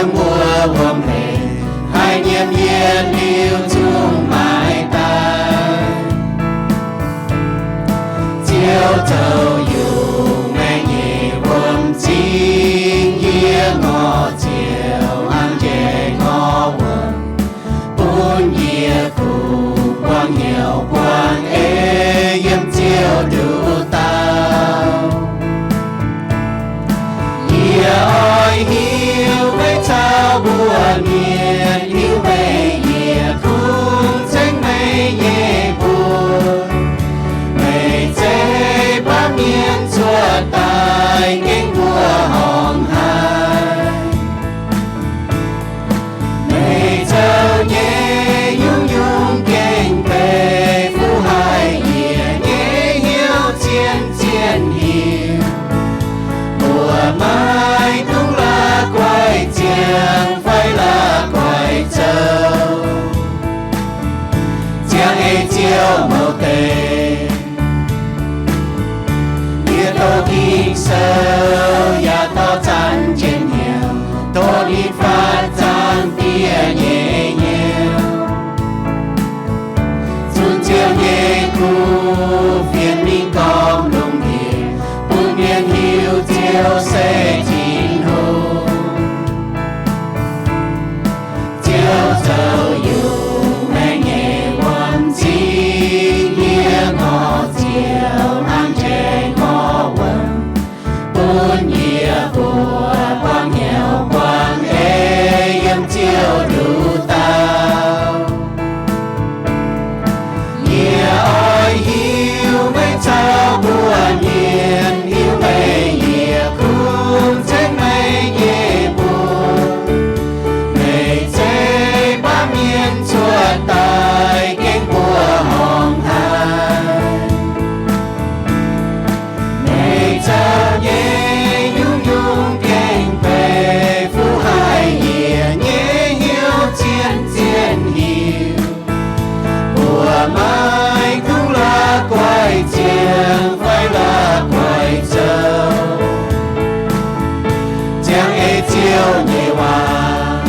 mbuo wuom-leiz, haih nyiemc yietc liuz zungv maiv daaih. Ziouv zoux yungz maengc nyei wuom-zingx, yie ngorc ziouc hnangv njaih ngorc wuom, bun yie kuh buangh hnyouv buangh ei yiem Ziouv nduqc dauh. Yie oix hiuv meih caux mbuo mienh, hiuv meih yie kungx ceng meih nyei mbuox. Meih zeiz baamh mienh cuotv daaih gengh mbuo horngc haic. Meih zoux nyei nyungc-nyungc gengh benx fuqv haic yie nyei hnyouv zien-zien hiuv. Mbuo maiv dungx la'guaih ziangh fai la'guaih zoux, ziangh ei Ziouv mouz deix. Yie dorh Ging-Sou yaac dorh zanc jienv hnyouv, dorh ninh faatv zaangc Diex nyei hnyouv, zunc Ziouv nyei kuv fienx mingh gormx lungh ndiev, bun mienh hiuv Ziouv se Tin-Hungh. Ziouv zoux yungz maengc nyei wuom-zingx, yie ngorc ziouc hnangv njaih ngorc wuom, bun yie mbuo buangh hnyouv buangh ei yiem Ziouv nduqc dauh. Yie oix hiuv meih caux mbuo mienh, hiuv meih yie kungx ceng meih nyei mbuox. Meih zeiz baamh mienh cuotv daaih gengh mbuo horngc haic. Meih zoux nyei nyungc-nyungc gengh benx fuqv haic yie nyei hnyouv zien-zien hiuv. Mbuo maiv dungx la'guaih ziangh fai la'guaih zoux, ziangh ei Ziouv nyei waac.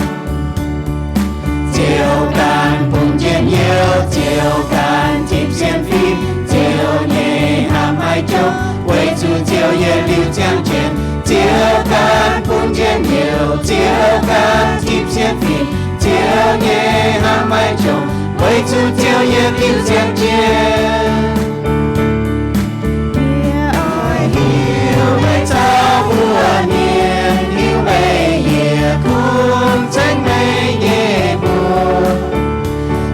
Ziouv ganh bun njien-youh, Ziouv ganh tipv sienx fim, Ziouv nyei hnamv maiv jomc, weic zuqc Ziouv yietc liuz ziangh jienv. Ziouv ganh bun njien-youh, Ziouv ganh tipv sienx fim, Ziouv nyei hnamv maiv jomc, weic zuqc Ziouv yietc liuz ziangh jienv. Yie oix hiuv meih caux mbuo mienh, hiuv meih yie kungx ceng meih nyei mbuox.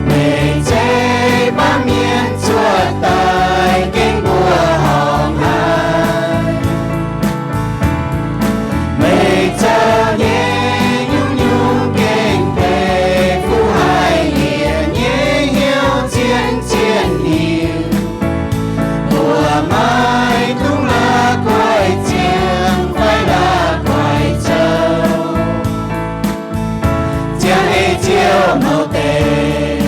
Meih zeiz baamh mienh cuotv daaih gengh mbuo horngc haic. Meih zoux nyei nyungc-nyungc gengh benx fuqv haic yie nyei hnyouv zien-zien hiuv. Mbuo maiv dungx la'guaih ziangh fai la'guaih zoux, ziangh ei Ziouv mouz deix.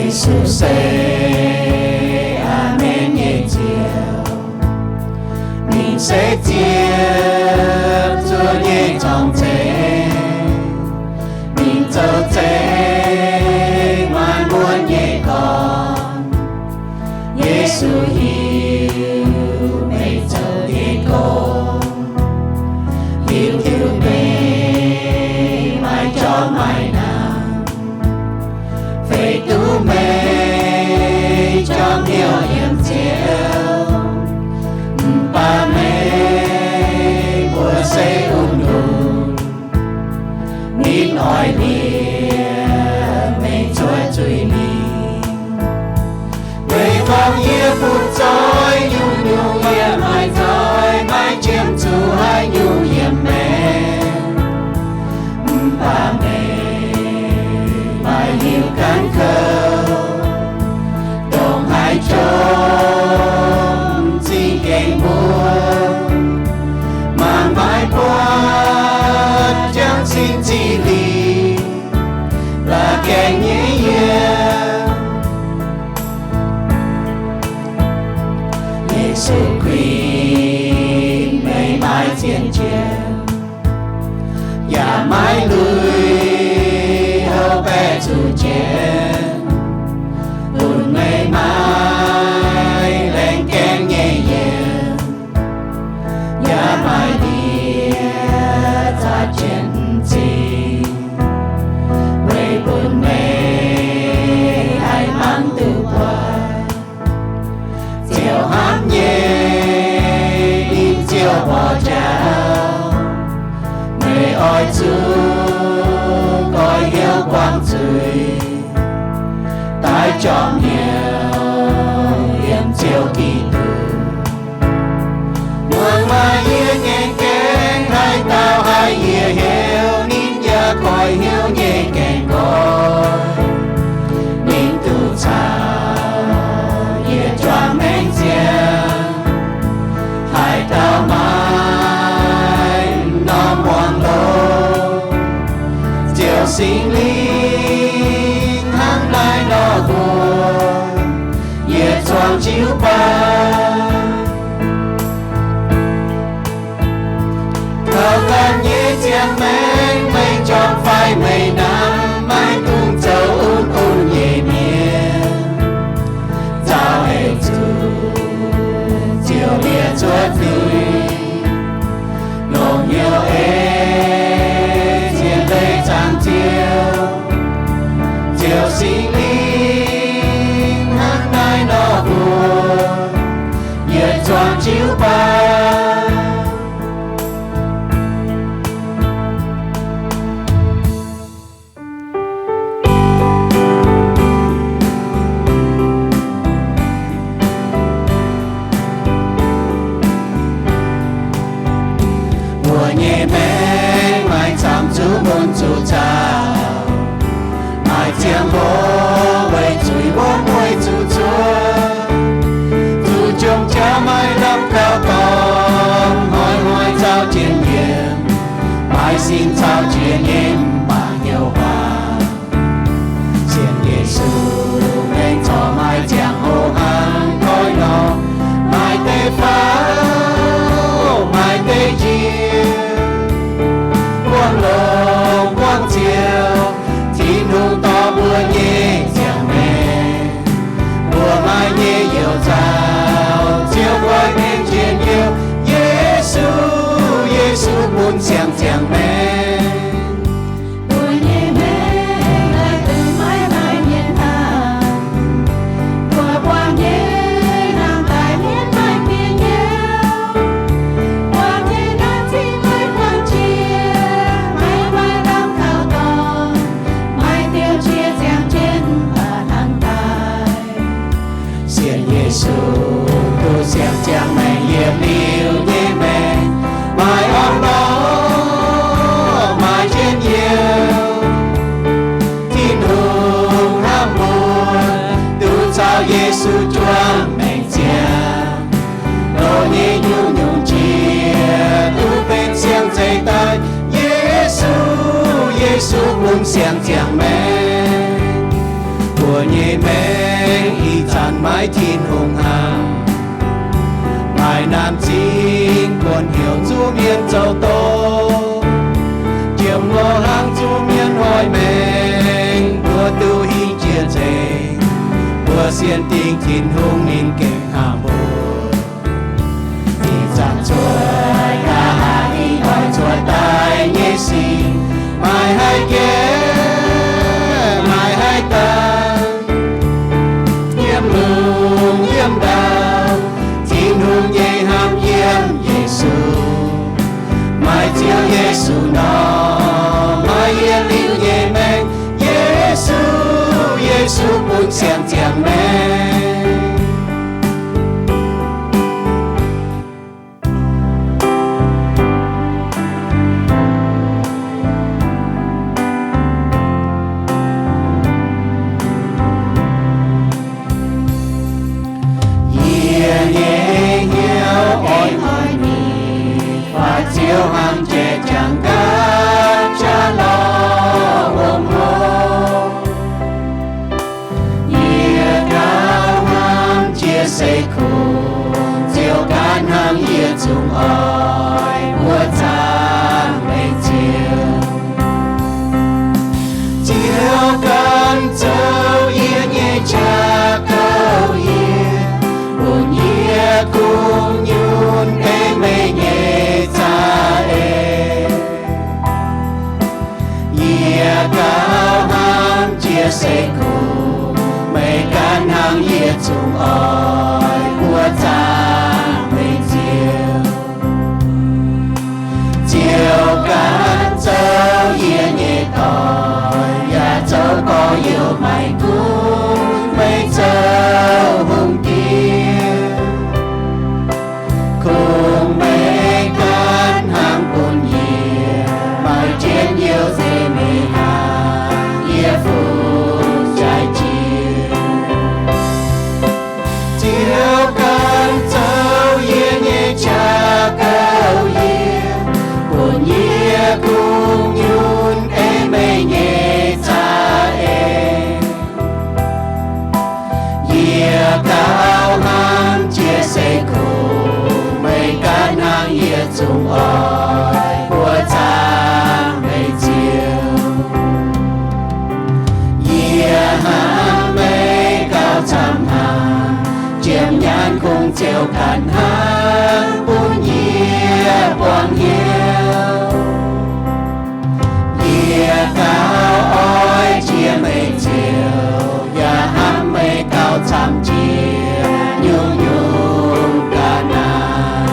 Yesu se aamen nyei Ziouv. Ninh se Ziouv zuov nyei zorng-zengx. Ninh zoux zeiv maanc muotv nyei dorn. Yesu hiuv meih zoux nyei gong, hiuv duqv meih maaih jorm maaih naamh. Feix duqv meih jorm hnyouv yiem Ziouv, mv baac meih mbuo se ungx-lungh. zien jienv, yaac maiv lui houv baeqc zuqc jienv, bun meih maiv laengz gaengh nyei yienc, yaac maiv ndiev zaqc jienv m'zing, weic bun meih haih mangc duqv buatc Ziouv hnamv nyei, ninh Ziouv borqv jauv. Meih oix zuqc goiv hnyouv buangh zuiz, daaih jorm hnyouv yiem Ziouv Giduc. Muangx maaih yie nyei gaengh, haaix dauh haih yie heuc, ninh yaac goiv hnyouv nyei gaengh nqoi. Ninh duqv caux yie juangc maengc ziangh. Haaix dauh maaih m'normh muangx longx, Ziouv Singx Lingh hnangv naaiv nor mbuox, yie zuangx jiuv baac. Taux ganh nyei ziangh maengc, meih jorm fai meih namx, maiv dungx zoux un-un nyei mienh. Nzauh eix zuqc Ziouv liez zuov duih, longc hnyouv ei ziex leiz zaangc Ziouv. Ziouv Singx Lingh hnangv naaiv nor mbuox, yie zuangx jiuv baac. Mbuo nyei maengc maaih camv zuqc mun zuqc caux, maaih ziangh hoc weic zuiz wuov mueiz zuqc cuotv, zuqc jomc jaax maaih lamh kaux dorngx, hnoi-hnoi zaux jienv nyiemc, maaih sin caux jiex nyei mv baac hnyouv huaax. Sienx Yesu, mengh corc maaih ziangh hoc hnangv koiv nor, maaih deix faaux, maaih deix njiec, buangh longx buangh nziouv, Tin-Hungh dorh mbuo nyei ziangh maengc. Mbuo maaih nyei youh nzauh, Ziouv nqoi mengh njien-youh, Yesu, Yesu bun siang-ziangh maengc. Mbuo nyei maengc maaih deix maiv maaih mienh hnamv. Mbuo buangh nyei nangh daaih mienv maaih mienh hnyouv. Buangh nyei naaiv zingh maiv buangh jiex, maiv maaih lamh kaux dorngx, maaih diuh qiex ziangh jienv baac hnangv daaih. Sienx Yesu, duqv siang-ziangh maengc yietc liuz nyei maengc, maaih orn-lorqc, maaih njien-youh. Tin-Hungh hnamv mbuo, duqv caux Yesu juangc maengc ziangh. Loz nyei nyungc-nyungc jiex duqv benx siang-zeiz daaih. Yesu, Yesu bun siang-ziangh maengc. Mbuo nyei maengc ih zanc maiv Tin-Hungh hnamv. Maaih naamh zingh buonv heuc zuqc mienh zoux doz, jiem lorz hnangv zuqc mienh hoic maengc, mbuo duqv hingh jiex nzengc. Mbuo sienx dingc Tin-Hungh ninh gengh hnamv mbuo. Ih zanc cuotv nqa'haav ih oix cuotv daaih nyei sic, maaih haaix jiex, maaih haaix daaih, yiem lungh yiem ndau, Tin-Hungh nyei hnamv yiem Yesu. Maaih Ziouv Yesu nor, maaih yietc liuz nyei maengc. Yesu, Yesu bun siang-ziangh maengc. Yie nyei hnyouv oix noic ninh, faix Ziouv hnangv jai jangx gaax qaqv lorz wuom hlo. Yie gauh hnamv jiex seix kungx, Ziouv ganh hnangv yie zungv oix mbuo se kungx meih gan hnangv yie zungv oix buoqv zaangc meih Ziouv. Ziouv ganh zoux yie nyei doic, yaac zoux gorx-youz maaih gunv meih zoux hungh diex. Kungx meih gan hnangv bun yie, maaih njien-youh se meih hnangv yie fungx jaaix jiex. Ziouv ganh zoux yie nyei jaa-gouv yiem, bun yie kungx nyunc ei meih nyei za'eix. Yie gauh hnamv jiex se kungx meih gan hnangv yie zungv oix buoqc zaangc meih Ziouv. Yie hnamv meih gauh camv haic, jiem nyaanh kungx Ziouv ganh hnangv bun yie buangh hnyouv. Yie gauh oix jiex meih Ziouv, yaac hnamv meih gauh camv jiex nyungc-nyungc ga'naaiv.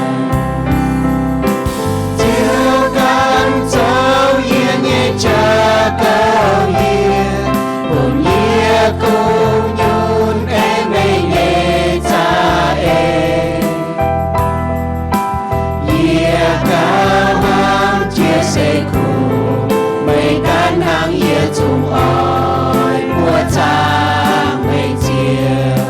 Ziouv ganh zoux yie nyei jaa-gouv yiem, bun yie kungx nyunc ei meih nyei za'eix. Yie gauh hnamv jiex se kungx meih gan hnangv yie zungv oix buoqc zaangc meih Ziouv.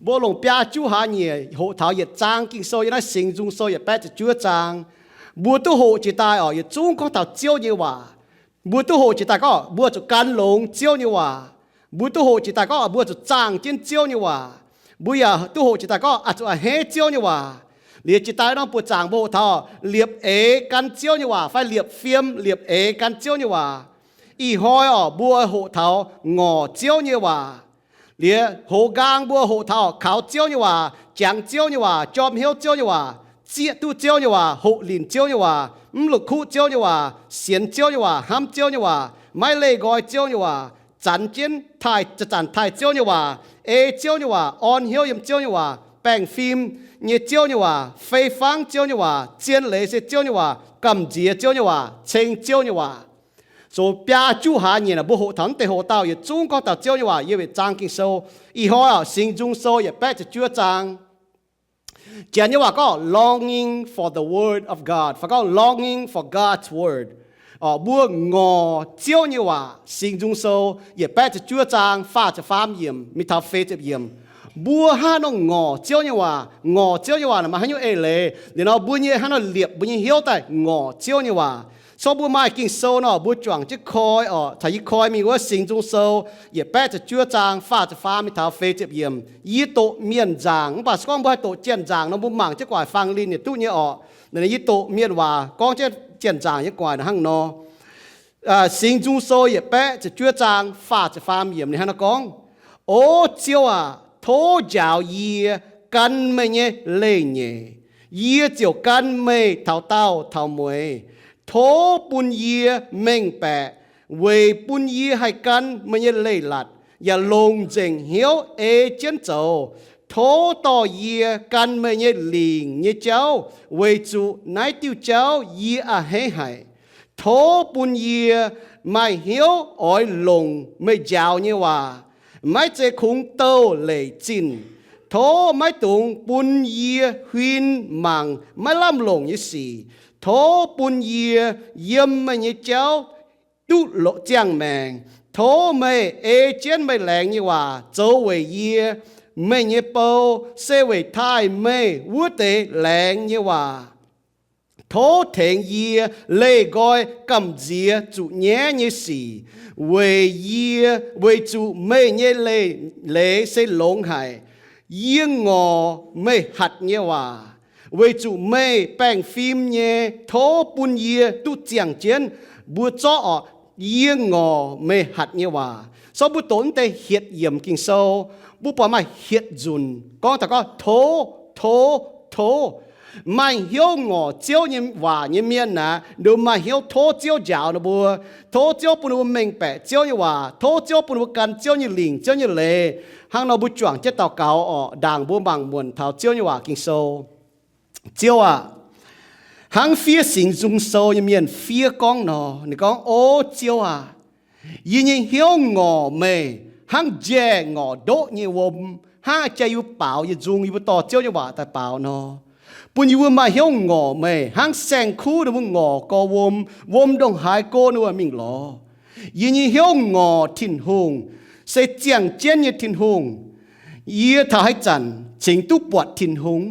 Mbuo longc biaa juqv hlaax nyieqc hoqc taux yietc zaang Ging-Sou, yiem naaiv Singx Nzung Sou yietc baeqv ziepc juov zaang. Mbuo duqv hoqc jiex daaih oc, yietc zungv gorngv taux Ziouv nyei waac. Mbuo duqv hoqc jiex daaih gorngv mbuo zuqc gan longx Ziouv nyei waac. Mbuo duqv hoqc jiex daaih gorngv mbuo zuqc zaangh jienv Ziouv nyei waac. Mbuo yaac duqv hoqc jiex daaih gorngv aqc zuqc a'hneiv Ziouv nyei waac. Liuz jiex daaih nor buoqc zaangc mbuo hoqc taux liepc eix gan Ziouv nyei waac fai liepc fiem liepc eix gan Ziouv nyei waac. Ih hnoi oc, mbuo hoqc taux ngorc Ziouv nyei waac. Liuz hoz nqaang mbuo hoqc taux kaux Ziouv nyei waac, jangx Ziouv nyei waac, jorm hnyouv Ziouv nyei waac, zieqv duqv Ziouv nyei waac, hoqc linc Ziouv nyei waac, mv la'kuqv Ziouv nyei waac, sienx Ziouv nyei waac, hnamv Ziouv nyei waac, maiv leih nqoi Ziouv nyei waac, zanc jienv taaih, zanc-zanc taaih Ziouv nyei waac, ei Ziouv nyei waac, orn hnyouv yiem Ziouv nyei waac, baengh fim nyei Ziouv nyei waac, fei fangv Ziouv nyei waac, zien leiz se Ziouv nyei waac, gamh nziex Ziouv nyei waac, ceng Ziouv nyei waac. Zoux biaa juqv hlaax nyieqc naaic mbuo hoqc taux naaiv deix hoc-dauh yietc zungv gorngv taux Ziouv nyei waac yiem yietc zaang Ging-Sou. Ih hnoi oc, Singx Nzung Sou yietc baeqv ziepc juov zaang. Janx nyei waac gorngv longing for the word of God, fai gorngv longing for God's word. Oc, mbuo ngorc Ziouv nyei waac. Singx Nzung Sou yietc baeqv ziepc juov zaang faah ziepc faam yiemc mingh taux feix ziepc yiemc. Mbuo hnangv haaix nor ngorc Ziouv nyei waac? Ngorc Ziouv nyei waac naaic maaih haaix nyungc eix leiz? Liuz nor mbuo nyei hnangv haaix nor liepc mbuo nyei hnyouv daaih ngorc Ziouv nyei waac? So mbuo maaih Ging-Sou nor, mbuo juangc jienv koi oc. Caux yie koi mingh wuov Singx Nzung Sou yietc baeqv ziepc juov zaang faah ziepc faam mingh taux feix ziepc yiemc. Yie doqc mienh nzaangc, mv baac se gorngv mbuo haih doqc janx nzaangc nor, mbuo mangc jienv gu'nguaaic fang linh yietc duqv nyei oc. Naaiv yie doqc mienh waac gorngv jienv janx nzaangc nyei gu'nguaaic hnangv nor. Singx Nzung Sou yietc baeqv ziepc juov zaang faah ziepc faam yiemc ninh hnangv naaiv gorngv, O Ziouv aac, tov njaaux yie gan meih nyei leiz-nyeic. Yie ziouc gan meih taux daauh taux mueiz. Tov bun yie mengh baeqc weic bun yie haih gan meih nyei leiz-latc yaac longc nzengc hnyouv ei jienv zoux. Tov dorh yie gan meih nyei lingc nyei jauv, weic zuqc naaiv diuh jauv yie a'hneiv haic. Tov bun yie maaih hnyouv oix longc meih njaaux nyei waac, maiv zeiz kungx douh leic zinh. Tov maiv dungx bun yie huin mangc maiv lamh longc nyei sic. Tov bun yie yiem meih nyei jauv duqv ziangh maengc. Tov meih ei jienv meih laengz nyei waac zoux weic yie. Meih nyei bou se weic taaih meih wuov deix laengz nyei waac. Tov tengx yie leih nqoi gamh nziex zuqc nyaiv nyei sic, weic yie, weic zuqc meih nyei leiz, leiz se longx haic. Yie ngorc meih hatc nyei waac, weic zuqc meih baengh fim nyei. Tov bun yie duqv ziangh jienv. Mbuo zorqv oc, yie ngorc meih hatc nyei waac. So mbuo doqc naaiv deix hietc yiemc Ging-Sou, mbuo buatc maaih hietc nzunc gorngv taux gorngv tov, tov, tov. Maaih hnyouv ngorc Ziouv nyei waac nyei mienh aeqv, ninh mbuo maaih hnyouv tov Ziouv njaaux ninh mbuo, tov Ziouv bun ninh mbuo mengh baeqc Ziouv nyei waac, tov Ziouv bun ninh mbuo gan Ziouv nyei lingc, Ziouv nyei leiz. Hnangv nor mbuo juangc jienv daux gaux orqc, ndaangc mbuo mangc muonc taux Ziouv nyei waac Ging-Sou. Ziouv aah, hnangv fiev Singx Nzung Sou nyei mienh fiev gorngv nor, ninh gorngv, O Ziouv aah, yie nyei hnyouv ngorc meih hnangv njaeh ngorc ndoqv nyei wuom, hnangv jai yie mbuo baaux yietc nzung yie mbuo dorh Ziouv nyei waac daaih baaux nor. Bun yie mbuo maaih hnyouv ngorc meih hnangv saeng-kuv ninh mbuo ngorc gorx wuom, wuom ndongc haaix go ninh mbuo mingh lorz. Yie nyei hnyouv ngorc Tin-Hungh, se ziangh jienv nyei Tin-Hungh. Yie taux haaix zanc cingx duqv buatc Tin-Hungh?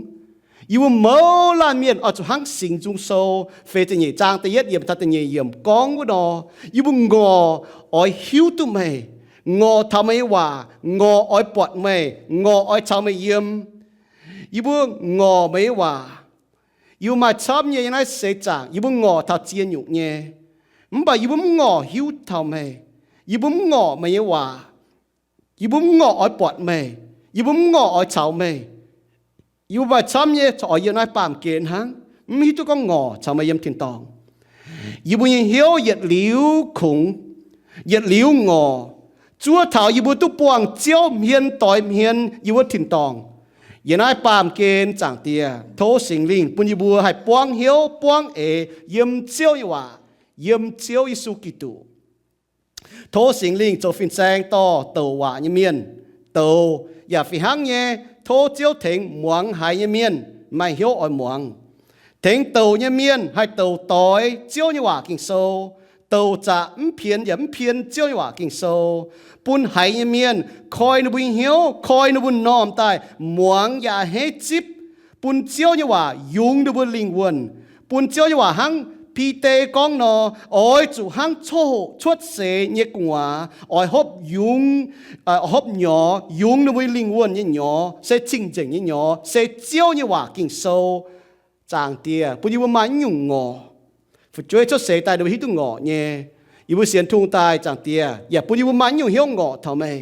Yie mbuo mouz laanh mienh oix zuqc hnangv Singx Nzung Sou feix ziepc nyeic zaang da'yietv yiemc taux da'nyeic yiemc gorngv wuov nor, yie mbuo ngorc oix hiuv duqv meih, ngorc taux meih nyei waac, ngorc oix buatc meih, ngorc oix caux meih yiem. Yie mbuo ngorc meih nyei waac. Yie mbuo maaih camv nyei yiem naaiv seix zaangc yie mbuo ngorc taux ziex nyungc nyei, mv baac yie mbuo mv ngorc hiuv taux meih. Yie mbuo mv ngorc meih nyei waac. Yie mbuo mv ngorc oix buatc meih. Yie mbuo mv ngorc oix caux meih. Yie mbuo maaih camv nyei oix yiem naaiv baamh gen hnangv, mv hiuv duqv gorngv ngorc caux meih yiem tin-dorngh. Yie mbuo nyei hnyouv yietc liuz kungx, yietc liuz ngorc, zuov taux yie mbuo duqv buangh Ziouv hmien doix hmien yiem wuov tin-dorngh. Yiem naaiv baamh gen, Zaangc Diex, tov Singx Lingh bun yie mbuo haih buangv hnyouv buangv eix yiem Ziouv nyei waac, yiem Ziouv Yesu Giduc. Tov Singx Lingh zoux fin-saeng dorh douc waac nyei mienh, douc yaac fih hnangv nyei. Tov Ziouv tengx muangx haiz nyei mienh maaih hnyouv oix muangx. Tengx douc nyei mienh haih douc doix Ziouv nyei waac Ging-Sou, douc zaqc mv pien yaac mv pien Ziouv nyei waac Ging-Sou, bun haiz nyei mienh koi ninh mbuo nyei hnyouv, koi ninh mbuo normh daaih muangx yaac a'hneiv zipv, bun Ziouv nyei waac yungz ninh mbuo lingh wuonh, bun Ziouv nyei waac hnangv Bide gorngv nor, oix zuqc hnangv coqv hoqc cuotv seix nyei gu'nguaaz, oix hopv yungz, hopv nyorx, yungz ninh mbuo lingh wuonh nyei nyorx se cing-nzengc nyei nyorx, se Ziouv nyei waac Ging-Sou. Zaangc Diex, bun yie mbuo maaih naaiv nyungc ngorc. Fu'jueiv cuotv seix daaih ninh mbuo hiuv duqv ngorc nyei. Yie mbuo sienx Tin-Hungh daaih, Zaangc Diex, yaac bun yie mbuo maaih naaiv nyungc hnyouv ngorc taux meih.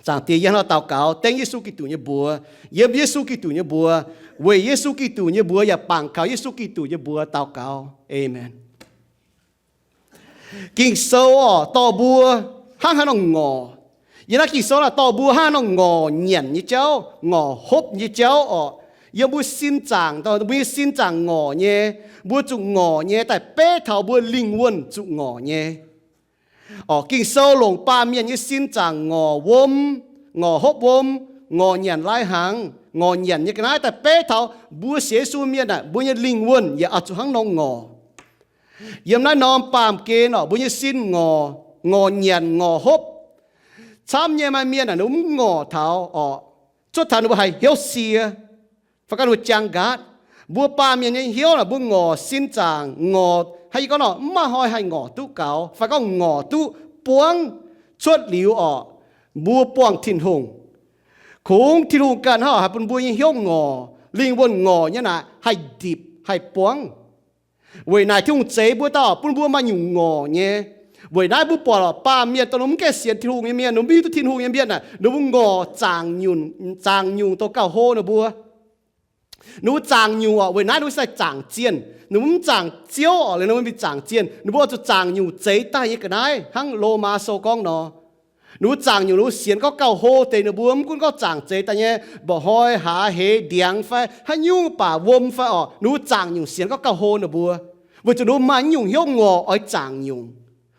Zaangc Diex, yie hnangv naaiv daux gaux dengv Yesu Giduc nyei mbuox, yiem Yesu Giduc nyei mbuox, weic Yesu Giduc nyei mbuox yaac bangc kaux Yesu Giduc nyei mbuox daux gaux. Aamen. Ging-Sou orqc, dorh mbuo hnangv haaix nor ngorc? Yiem naaiv Ging-Sou naaic dorh mbuo hnangv haaix nor ngorc nyanc nyei jauv, ngorc hopv nyei jauv orqc. Yiem mbuo sin zaangc, mbuo nyei sin zaangc ngorc nyei, mbuo zuqc ngorc nyei daaih beiv taux mbuo lingh wuonh zuqc ngorc nyei. Orqc, Ging-Sou longc baamh mienh nyei sin zaangc ngorc wuom, ngorc hopv wuom, ngorc nyanc lai-hnaangx, ngorc nyanc nyei ga'naaiv daaih beiv taux mbuo sienx Yesu mienh aeqv, mbuo nyei lingh wuonh yaac oix zuqc hnangv nor ngorc. Yiem naaiv norm baamh gen orqc, mbuo nyei sin ngorc, ngorc nyanc, ngorc hopv. Camv nyei maaih mienh aeqv, ninh mbuo mv ngorc taux orqc, cuotv taux ninh mbuo haih hnyouv sie, fai gorngv ninh mbuo jaang nqaatv. Mbuo baamh mienh nyei hnyouv naaic, mbuo ngorc sin zaangc, ngorc haaix, yie gorngv nor, mv maaih hnoi haih ngorc duqv gaux, fai gorngv ngorc duqv buangv cuotv liuz orqc, mbuo buangh Tin-Hungh. Kungx Tin-Hungh ganh hnangv haih bun mbuo nyei hnyouv ngorc, lingh wuonh ngorc nyei naaic haih ndipc, haih buangv. Weic naaic Tin-Hungh zeix mbuo daaih bun mbuo maaih nyungc ngorc nyei. Weic naaiv mbuo buatc orqc, baamh mienh dongh ninh mv gaengh sienx Tin-Hungh nyei mienh, ninh mv hiuv duqv Tin-Hungh nyei mienh aeqv, ninh mbuo ngorc zaangc nyungc, zaangc nyungc dongh gauh hlo ninh mbuo. Ninh mbuo zaangc nyungc orqc, weic naaiv ninh mbuo sai zaangc zienh. Ninh mbuo mv zaangc Ziouv orqc, liuz ninh mbuo mingh zaangc zienh. Ninh mbuo oix zuqc zaangc nyungc zeix daaih nyei ga'naaiv, hnangv Lomaa Sou gorngv nor. Ninh mbuo zaangc nyungc, ninh mbuo sienx gorngv gauh hlo deix ninh mbuo, mv gunv gorngv zaangc zeix daaih nyei mba'hnoi, hlaax, heix, ndiangx fai haaix nyungc baac wuom fai orqc, ninh mbuo zaangc nyungc sienx gorngv gauh hlo ninh mbuo. Weic zuqc ninh mbuo maaih nyungc hnyouv ngorc oix zaangc nyungc,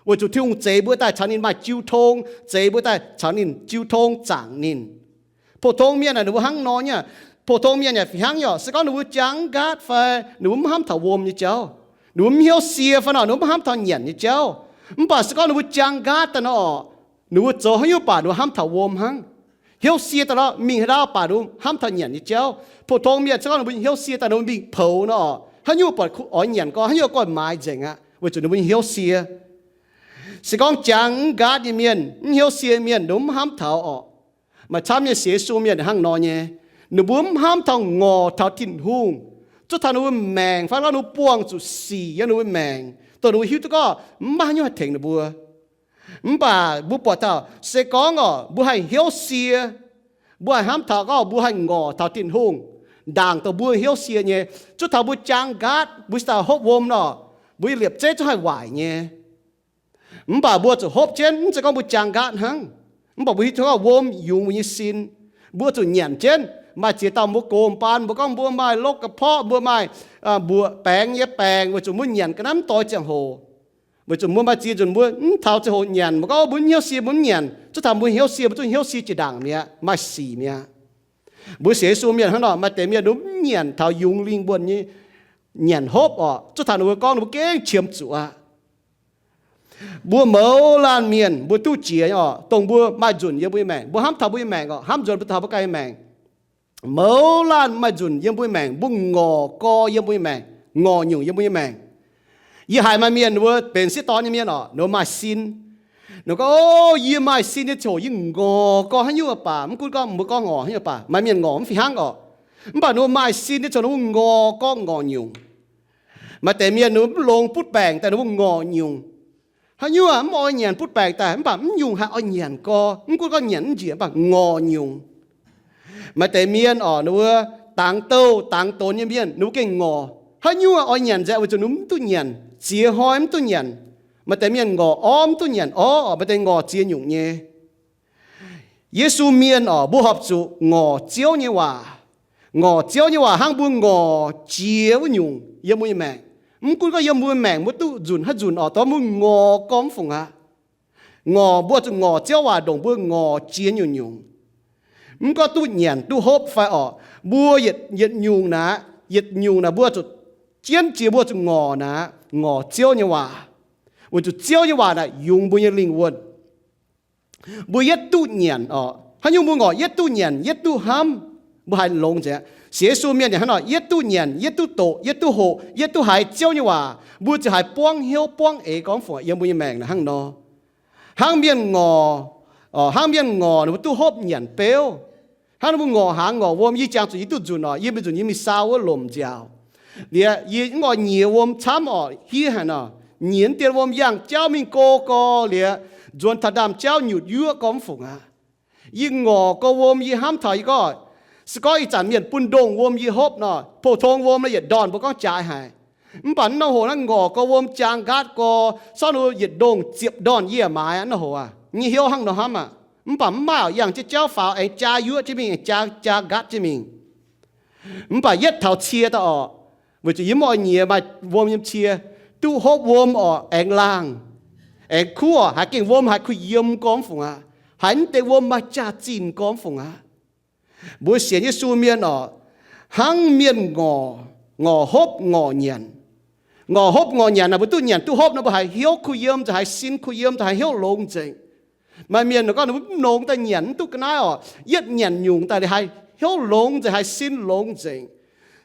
weic zuqc Tin-Hungh zeix mbuo daaih caux ninh maaih jiu tong, zeix mbuo daaih caux ninh jiu tong zaangc ninh. Pou-tong mienh aeqv, ninh mbuo hnangv nor nyei. Pou-tong mienh yaac fih hnangv nyei orqc. Se gorngv ninh mbuo jaang nqaatv fai ninh mbuo mv hnamv taux wuom nyei jauv, ninh mbuo mv hnyouv sie fai nor, ninh mbuo mv hnamv taux nyanc nyei jauv. Mv baac se gorngv ninh mbuo jaang nqaatv daaih nor orqc, ninh mbuo zoux haaix nyungc baac ninh mbuo hnamv taux wuom hnangv. Hnyouv sie daaih nor, mingh haaix ndau baac ninh mbuo hnamv taux nyanc nyei jauv. Pou-tong mienh se gorngv ninh mbuo hnyouv sie daaih, ninh mbuo mingh poux nor orqc, haaix nyungc buatc oix nyanc gorx, haaix nyungc gorngv maaiz nzengc aqv, weic zuqc ninh mbuo hnyouv sie. Se gorngv jaang nqaatv nyei mienh, mv hnyouv sie mienh, ninh mbuo mv hnamv taux orqc. Maaih camv nyei sienx Yesu mienh hnangv nor nyei. Ninh mbuo mv hnamv taux ngorc taux Tin-Hungh, zuov taux ninh mbuo maengc fai gorngv ninh mbuo buangh zuqc sic yiem ninh mbuo maengc, dongh ninh mbuo hiuv duqv gorngv mv maaih haaix nyungc haih tengx ninh mbuo. Mv baac mbuo buatc taux se gorngv orqc, mbuo haih hnyouv sie, mbuo haih hnamv taux gorngv mbuo haih ngorc taux Tin-Hungh, ndaangc dongh mbuo hnyouv sie nyei. Zuov taux mbuo jaang nqaatv, mbuo cingx daaih hopv wuom nor, mbuo nyei liepc zeiv zungv haih waaic nyei. Mv baac mbuo zuqc hopv jienv, mv zeiz gorngv mbuo jaang nqaatv hnangv, mv baac mbuo hiuv duqv gorngv wuom yungz mbuo nyei sin. Mbuo zuqc nyanc jienv. Maaih ziex dauh mbuo gox baan, mbuo gorngv mbuo maaih lov ga'porqv, mbuo maaih mbuoqc baengx nyei baengc, weic zuqc mbuo nyanc ga'naaiv mv doix ziangh hoc. Weic zuqc mbuo maaih ziex nzunc mbuo mv taux ziangh hoc nyanc, mbuo gorngv mbuo mv hnyouv sie, mbuo mv nyanc. Zuov taux mbuo hnyouv sie, mbuo zungv hnyouv sie jiex ndaangc mi'aqv, maaih sic mi'aqv. Mbuo sienx Yesu mienh hnangv nor, maaih deix mienh ninh mv nyanc taux yungz lingh wuonh nyei nyanc hopv orqc, zuov taux ninh mbuo gorngv ninh mbuo gengh qiemx zuqc aqv. Mbuo mouz laanh mienh mbuo duqv jiex nyei orqc, dongh mbuo maaih nzunc yiem mbuo nyei maengc, mbuo hnamv taux mbuo nyei maengc orqc, hnamv nzuonx mbuo taux mbuo ganh nyei maengc. Mouz laanh maaih nzunc yiem mbuo nyei maengc, mbuo ngorc gorx yiem mbuo nyei maengc, ngorc nyungc yiem mbuo nyei maengc. Yie haiz maaih mienh ninh mbuo benx sieqv dorn nyei mienh orqc, ninh mbuo maaih sin. Ninh gorngv, O, yie maaih sin nyei ziangh hoc yie ngorc gorx haaix nyungc baac, mv gunv gorngv mbuo gorngv ngorc haaix nyungc baac, maaih mienh ngorc mv fih hnangv orqc. Mv baac ninh mbuo maaih sin nyei ziangh hoc ninh mbuo ngorc gorx ngorc nyungc. Maaih deix mienh ninh mbuo mv longx butv baengc daaih ninh mbuo ngorc nyungc. Haaix nyungc mv oix nyanc butv baengc daaih, mv baac mv nyungc haih oix nyanc gorx, mv gunv gorngv nyanc mv njiec mv baac ngorc nyungc. Maaih deix mienh orqc, ninh mbuo dangx douh dangx donx nyei mienh ninh mbuo gengh ngorc. Haaix nyungc oix nyanc nzengc weic zuqc ninh mv duqv nyanc, ziex hnoi mv duqv nyanc. Maaih deix mienh ngorc orv mv duqv nyanc orv orqc, maaih deix ngorc ziex nyungc nyei. Yesu mienh orqc, mbuo horpc zuqc ngorc Ziouv nyei waac. Ngorc Ziouv nyei waac hnangv mbuo ngorc jiex wuov nyungc yiem mbuo nyei maengc. Mv gunv gorngv yiem mbuo maengc mbuo duqv nzunc haaix nzunc orqc, dongh mbuo ngorc gorx mv fungc aqv. Ngorc, mbuo zuqc ngorc Ziouv waac ndongc mbuo ngorc jiex nyungc-nyungc. Mv gorngv duqv nyanc duqv hopv fai orqc, mbuo yietc, yietc nyungc naaic, yietc nyungc naaic mbuo zuqc jienv jiex mbuo zuqc ngorc naaic, ngorc Ziouv nyei waac. Weic zuqc Ziouv nyei waac naaic yungz mbuo nyei lingh wuonh. Mbuo yietv duqv nyanc orqc, haaix nyungc mbuo ngorc yietv duqv nyanc, yietv duqv hnamv, mbuo haih longx nzengc. Sienx Yesu mienh yaac hnangv nor, yietv duqv nyanc, yietv duqv doqc, yietv duqv hoqc, yietv duqv haiz Ziouv nyei waac, mbuo ziouc haih buangv hnyouv buangv eix gorngv fungc yiem mbuo nyei maengc naaic hnangv nor. Hnangv mienh ngorc, hnangv mienh ngorc ninh mbuo duqv hopv nyanc beuv. Hnangv ninh mbuo ngorc hnaangx ngorc wuom, yie jangx zuqc yie duqv nzunc orqc, yie mingh nzunc yie mingh saau wuov lomc nziaauc. Liuz yie mv oix nyiex wuom camv orqc, hiev haic nor, nyiex dien wuom yangh jauv mingh go gorx liuz, nzuonx taux ndaamv-jauv nyutc yuoqv gorngv fungc aqv. Yie ngorc gorx wuom, yie hnamv taux yie gorngv, se gorngv ih zanc mienh bun ndongh wuom yie hopv nor, pou-tong wuom naaiv yietc ndorn mbuo gorngv jaaix haic. Mv baac mv norm hoc naaiv ngorc gorx wuom jaang nqaatv gorx, sortv ninh yietc ndongh ziepc ndorn yie yaac maaiz aqv. Mv norm hoc aac, nyei hnyouv hnangv nor hnamv aqv. Mv baac mv maaih orqc, yangh jienv jauv faaux aengx jaa yuoqv jienv mingh, jaa, jaa nqaatv jienv mingh. Mv baac yietv taux cie daaih orqc, weic zuqc yie mv oix nyiex maaih wuom yiem cie, duqv hopv wuom orqc aengx laangh, aengx kuv orqc, haiz gengh wuom haiz kuh yiem gorngv fungc aqv. Haiz mv deix wuom maaih jaax-zinh gorngv fungc aqv. Mbuo sienx Yesu mienh orqc, hnangv mienh ngorc, ngorc hopv ngorc nyanc. Ngorc hopv ngorc nyanc naaic, mbuo duqv nyanc duqv hopv nor, mbuo haiz hnyouv kuh yiem, nzauh haiz sin kuh yiem, nzauh haiz hnyouv longx nzengc. Maaih mienh gorngv ninh mbuo mv longx daaih nyanc mv duqv ga'naaiv orqc, yietv nyanc nyungc daaih liuz haiz hnyouv longx nzengc, haiz sin longx nzengc.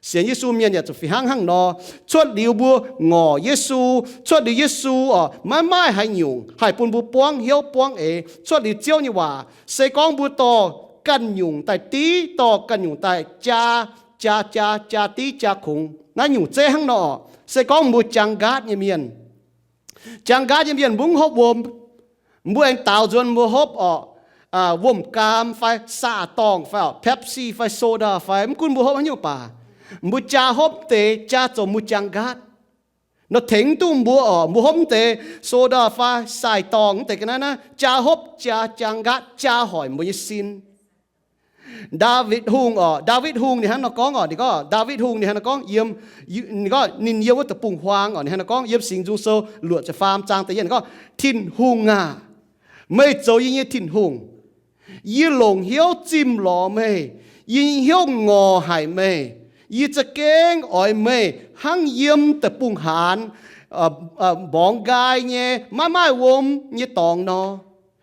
Sienx Yesu mienh yaac zuqc fih hnangv hnangv nor. Cuotv liuz mbuo ngorc Yesu, cuotv liuz Yesu orqc, maiv maaih haaix nyungc haih bun mbuo buangv hnyouv buangv eix. Cuotv liuz Ziouv nyei waac, se gorngv mbuo dorh ganh nyungc daaih div, dorh ganh nyungc daaih jaa, jaa, jaa, jaa div jaa kungx, naaiv nyungc zeiv hnangv nor orqc, se gorngv mbuo jaang nqaatv nyei mienh. Jaang nqaatv nyei mienh mbuo mv hopv wuom, mbuo aengx daaux nzuonx mbuo hopv orqc, wuom-gaam fai saah-dorngh fai orqc, Pepsi fai soda fai, mv gunv mbuo hopv haaix nyungc baac, mbuo jaa hopv deix jaa zoux mbuo jaang nqaatv. Nor tengx duqv mbuo orqc, mbuo hopv mv deix soda fai saah-dorngh mv deix ga'naaiv naaiv, jaa hopv jaa jaang nqaatv, jaa hoic mbuo nyei sin. Ndaawitv Hungh orqc, Ndaawitv Hungh ninh hnangv nor gorngv orqc, ninh gorngv, Ndaawitv Hungh ninh hnangv nor gorngv yiem, ninh gorngv ninh yiem wuov deic-bung-huaang orqc, ninh hnangv nor gorngv yiem Singx Nzung Sou luoqc ziepc faam zaang da'yietv, ninh gorngv, Tin-Hungh aac, meih zoux yie nyei Tin-Hungh. Yie longc hnyouv zimh lorz meih. Yie nyei hnyouv ngorc haic meih. Yie za'gengh oix meih hnangv yiem deic-bung-haanz, mborngz nqaai nyei, maiv maaih wuom nyei dorngx nor.